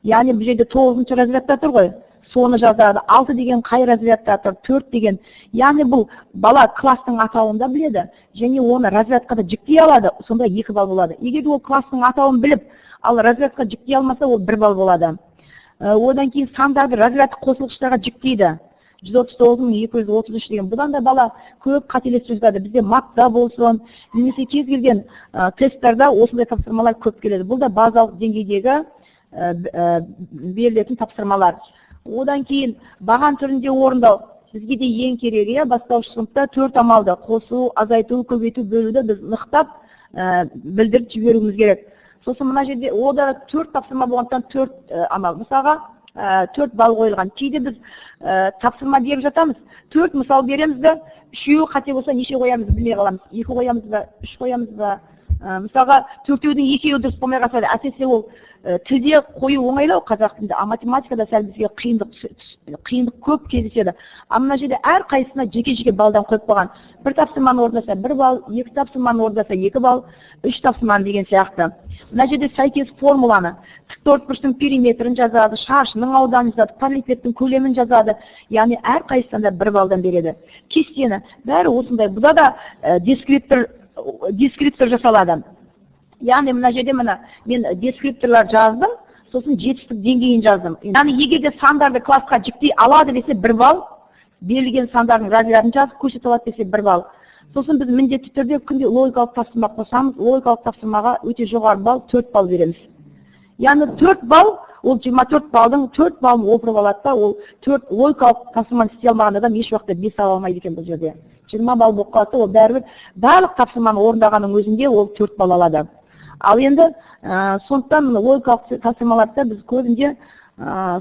Яғни бұл жерде 9-шы разрядта тұр ғой. Соны жазады. 6 деген қай разрядта тұр? 4 деген. Яғни бұл бала класстың атауын да біледі, және оны разрядқа да жіктей алады. Сонда 2 балл болады. Егер де ол класстың атауын біліп, ал разрядқа жіктей алмаса, ол 1 балл болады. Одан кейін сандарды разрядтық қосылғыштарға жіктейді. 139 233 деген. Бұдан да бала көп қателесіп жатады. Бізде МАКта болсын, немесе кез келген тесттарда осындай тапсырмалар көп келеді. Бұл да базалық деңгейдегі берілетін тапсырмалар. Одан кейін баған түрінде орындау. Бізге де ең керегі, иә, бастауыш сыныпта 4 амалды: қосу, азайту, көбейту, бөлуді біз нықтап білдіріп жіберуіміз керек. Сосын мына жерде о да 4 тапсырма болғандықтан 4 амал. Мысалға, 4 балл қойылған. Кейде біз тапсырма беріп жатамыз, 4 мысал береміз де, үшеуі қате болса неше қоямыз білмей қаламыз. 2 қоямыз ба, 3 қоямыз ба, Мысалға, төртеудің екеуі дұрыс болмай қалса да, әсіресе ол тілде қою оңайлау, қазақ тілінде, а математикада сәл бізге қиындық көп кездеседі. А мына жерде әрқайсысына жеке жеке балдан қойып қойған. Бір тапсырманы орындаса 1 балл, екі тапсырманы орындаса 2 балл, үш тапсырманы деген сияқты. Мына жерде сәйкес формуланы, тіктөртбұрыштың периметрін жазады, шаршының ауданын жазады, параллелепипедтің көлемін жазады, яғни әрқайсысынан да 1 балдан береді. Кестені, бәрі осындай. Бұда да дескриптор жасалады, яғни мына жерде, мына мен дескрипторлар жаздым, сосын жетістік деңгейін жаздым. Яғни егер де сандарды классқа жіктей алады десе, 1 балл, берілген сандардың разрядын жазып көрсете алады десе, 1 балл. Сосын біз міндетті түрде күнде логикалық тапсырма қосамыз. Логикалық тапсырмаға өте жоғары балл, 4 балл береміз. Яғни 4 балл, ол 24 балдың 4 баллын опырып алады да. Ол төрт логикалық тапсырманы істей алмаған адам еш уақытта 5 ала алмайды екен. Бұл жерде 20 балл болып қалады да, ол бәрібір барлық тапсырманы орындағанның өзінде ол 4 балл алады. Ал енді сондықтан мына логикалық тапсырмаларды да біз көбінде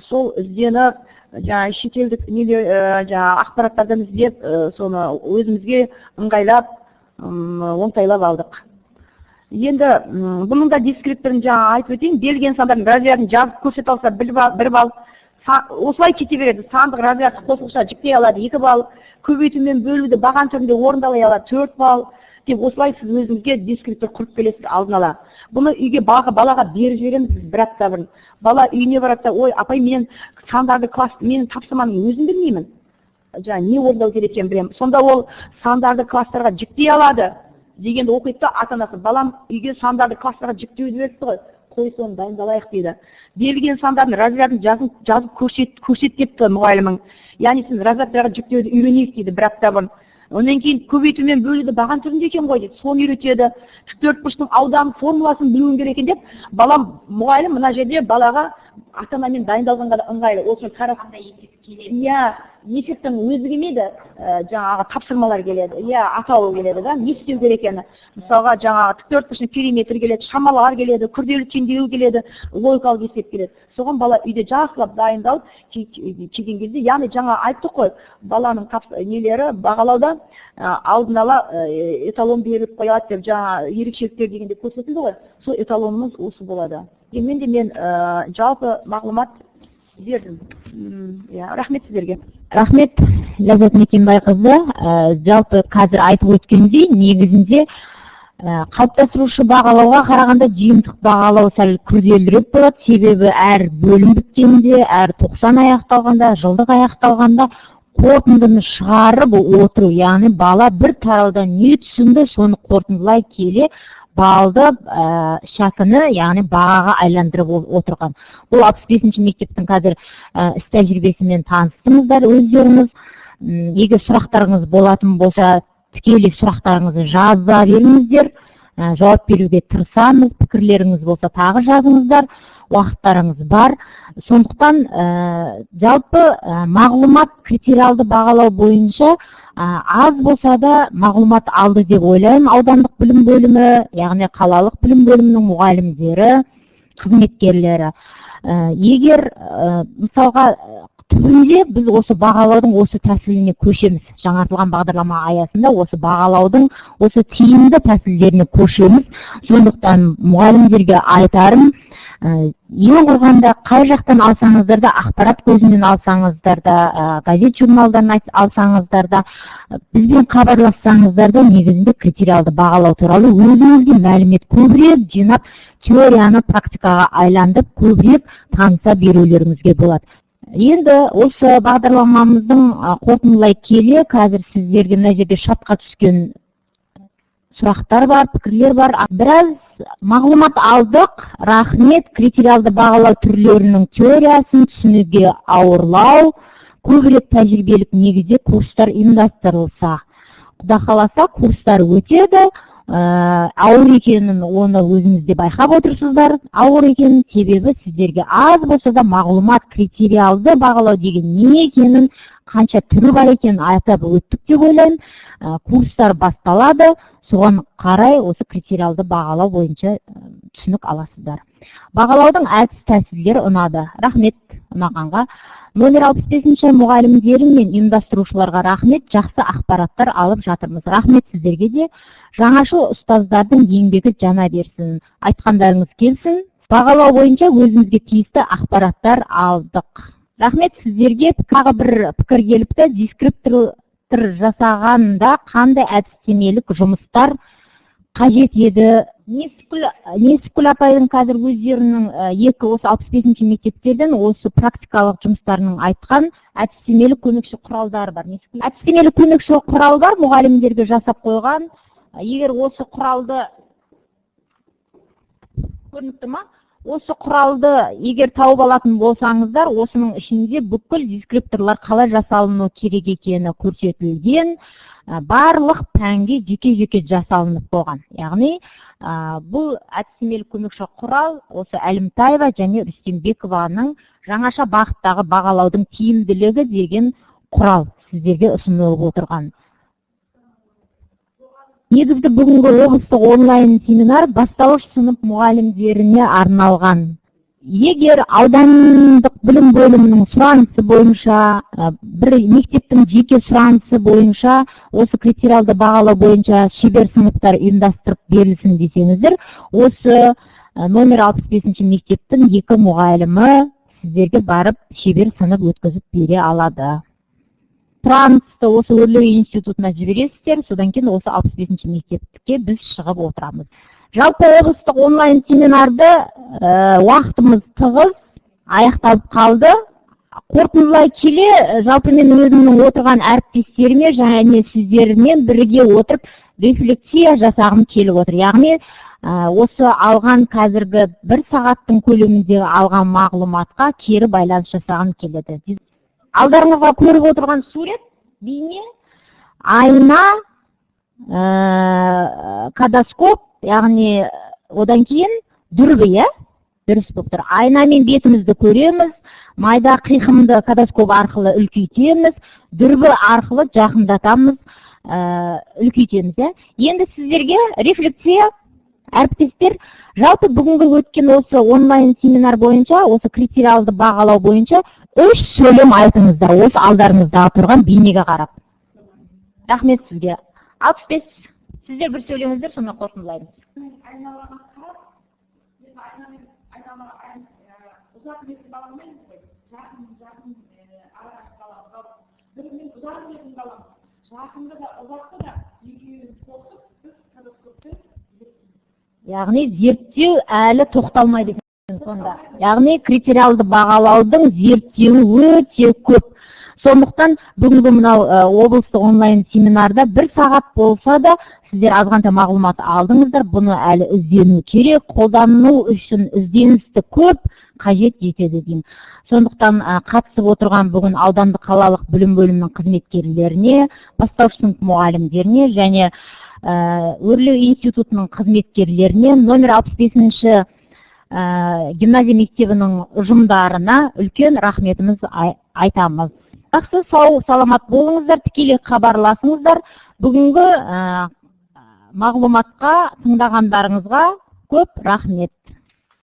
сол ізденіп, жаңағы шетелдік нелер, жаңағы ақпараттардан іздеп, соны өзімізге ыңғайлап, оңтайлап алдық. Енді бұның да дескрипторын жаңа айтып өтейін. Берілген сандардың разрядын жазып көрсете алса, 1 балл. Осылай кете береді. Сандық разрядты қосымша жіктей алады, 2 балл. Көбейту мен бөлуді баған түрінде орындалай алады, 4 балл деп. Осылай сіз өзіңізге дескриптор құрып келесіз алдын ала. Бұны үйге балаға беріп жібереміз біз бір апта бұрын. Бала үйіне барады да: «Ой, апай, мен сандарды класс, мен тапсырманың өзін білмеймін, жаңағы не орындау керек екенін білемін». Сонда ол сандарды класстарға жіктей алады дегенді оқиды да, ата анасы: «Балам үйге сандарды класстарға жіктеуді беріпті ғой, қой, соны дайындалайық», – дейді. Берілген сандардың разрядын жазып көрсет депті мұғалімің, яғни сіз разрядтарға жіктеуді үйренейік дейді бір апта бұрын. Одан кейін көбейту мен бөлуді баған түрінде екен ғой дейді, соны үйретеді. Тіктөртбұрыштың аудан формуласын білуің керек екен деп балам. Мұғалім мына жерде балаға ата анамен дайындалғанға да ыңғайлы. Ол үшін иә, есептің өзі келмейді, жаңағы тапсырмалар келеді, иә, атауы келеді да, не істеу керек екені. Мысалға, жаңағы тіктөртбұрыштың периметрі келеді, шамалар келеді, күрделі теңдеу келеді, логикалық есеп келеді. Соған бала үйде жақсылап дайындалып келген кезде, яғни жаңа айттық қой, баланың нелері бағалауда алдын ала эталон беріп қояды деп, жаңа ерекшеліктер дегенде көрсетілді ғой, сол эталонымыз осы болады. Дегенмен де мен жалпы мағлұмат бердім. Иә, рахмет сіздерге. Рахмет, Ләззат Мекенбайқызы. Жалпы қазір айтып өткендей, негізінде қалыптастырушы бағалауға қарағанда жиынтық бағалау сәл күрделірек болады, себебі әр бөлім біткенде, әр тоқсан аяқталғанда, жылдық аяқталғанда қорытындыны шығарып отыру, яғни бала бір тараудан не түсінді, соны қорытындылай келе балды, шәкіні, яғни бағаға айландырып отырған. Бұл 65-ші мектептің қазір іс тәжірибесімен таныстыңыздар өздеріңіз. Егер сұрақтарыңыз болатын болса, тікелей сұрақтарыңызды жаза беріңіздер, жауап беруге тырысамыз. Пікірлеріңіз болса, тағы жазыңыздар, уақыттарыңыз бар. Сондықтан жалпы мағлұмат критериалды бағалау бойынша аз болса да мағлұмат алды деп ойлаймын аудандық білім бөлімі, яғни қалалық білім бөлімінің мұғалімдері, қызметкерлері. Егер мысалға, түбінде біз осы бағалаудың осы тәсіліне көшеміз, жаңартылған бағдарлама аясында осы бағалаудың осы тиімді тәсілдеріне көшеміз. Сондықтан мұғалімдерге айтарым, ең құрғанда қай жақтан алсаңыздар да, ақпарат көзінен алсаңыздар да, газет журналдан алсаңыздар да, бізбен хабарлассаңыздар да, негізінде критериалды бағалау туралы өзіңізге мәлімет көбірек жинап, теорияны практикаға айландырып, көбірек таныса берулеріңізге болады. Енді осы бағдарламамыздың қорытындылай келе, қазір сіздерге мына жерде чатқа түскен сұрақтар бар, пікірлер бар. Біраз мағлұмат алдық, рахмет. Критериалды бағалау түрлерінің теориясын түсінуге ауырлау, көбірек тәжірибелік негізде курстар ұйымдастырылса. Құда қаласа, курстар өтеді. Ауыр екенін оны өзіңіз де байқап отырсыздар, ауыр екенін, себебі сіздерге аз болса да мағлұмат, критериалды бағалау деген не екенін, қанша түрі бар екенін атап өттік деп ойлаймын. Курстар басталады, соған қарай осы критериалды бағалау бойынша түсінік аласыздар. Бағалаудың әдіс тәсілдері ұнады, рахмет ұнағанға. Номер 65-ші мұғалімдері мен ұйымдастырушыларға рахмет, жақсы ақпараттар алып жатырмыз. Рахмет сіздерге де. Жаңашыл ұстаздардың еңбегі жана берсін. Айтқандарыңыз келсін. Бағалау бойынша өзімізге тиісті ақпараттар алдық. Рахмет сіздерге. Тағы бір пікір келіпті. Дескриптор жасағанда қандай әдістемелік жұмыстар қажет еді? Несіпкүл апайдың қазір өздерінің екі осы 65-ші мектептерден осы практикалық жұмыстарының айтқан әдістемелік көмекші құралдары бар. Әдістемелік көмекші құрал бар, мұғалімдерге жасап қойған. Егер осы құралды көрініп ма? Осы құралды егер тауып алатын болсаңыздар, осының ішінде бүкіл дескрипторлар қалай жасалыну керек екені көрсетілген, барлық пәнге жеке-жеке жасалынып қойған. Яғни бұл әдістемелік көмекші құрал осы Әлімтаева және Рүстембекованың жаңаша бағыттағы бағалаудың тиімділігі деген құрал сіздерге ұсынылып отырған. Негізгі бүгінгі облыстық онлайн семинар бастауыш сынып мұғалімдеріне арналған. Егер аудандық білім бөлімінің сұранысы бойынша, бір мектептің жеке сұранысы бойынша осы критериалды бағалау бойынша шебер сыныптар ұйымдастырып берілсін десеңіздер, осы номер 65-ші мектептің екі мұғалімі сіздерге барып шебер сынып өткізіп бере алады. Сұранысты осы Өрлеу институтына жібересіздер, содан кейін осы 65-ші мектепке біз шығып отырамыз. Жалпы облыстық онлайн семинарды уақытымыз тығыз, аяқталып қалды. Қорытындылай келе, жалпы мен өзімнің отырған әріптестеріме және сіздермен бірге отырып рефлексия жасағым келіп отыр. Яғни осы алған қазіргі бір сағаттың көлеміндегі алған мағлұматқа кері байланыс жасағым келеді. Алдарыңызға көріп отырған сурет, бейне, айна, кодоскоп, яғни одан кейін дүрбі, иә, дұрыс болып тұр. Айнамен бетімізді көреміз, майда қиқымды кодоскоп арқылы үлкейтеміз, дүрбі арқылы жақындатамыз, үлкейтеміз, иә. Енді сіздерге рефлексия, әріптестер, жалпы бүгінгі өткен осы онлайн семинар бойынша, осы критериалды бағалау бойынша үш сөйлем айтыңыздар, осы алдарыңыздағы тұрған бейнеге қарап. Рахмет сізге. 65, сіздер бір сөйлеңіздер, сонымен қорытындылаймыз. Айналаға қарап, енді айнамен айналаға ұзақ білетін балам емес қой, жақын арақашық балам. Бір мен ұзақ білетін балам, жақынды да, ұзақты да екеуін қосып, біз кодоскоппен. Яғни зерттеу әлі тоқталмайды екен сонда. Яғни критериалды бағалаудың зерттеуі өте көп. Сондықтан бүгінгі мынау облыстық онлайн семинарда бір сағат болса да сіздер азғантай мағлұмат алдыңыздар. Бұны әлі іздену керек, қолдану үшін ізденісті көп қажет етеді деймін. Сондықтан қатысып отырған бүгін аудандық қалалық білім бөлімінің қызметкерлеріне, бастауыш сынып мұғалімдеріне және Өрлеу институтының қызметкерлеріне, номер 65-ші гимназия мектебінің ұжымдарына үлкен рахметіміз айтамыз. Жақсы, сау саламат болыңыздар, тікелей хабарласыңыздар. Бүгінгі мағлұматқа тыңдағандарыңызға көп рахмет.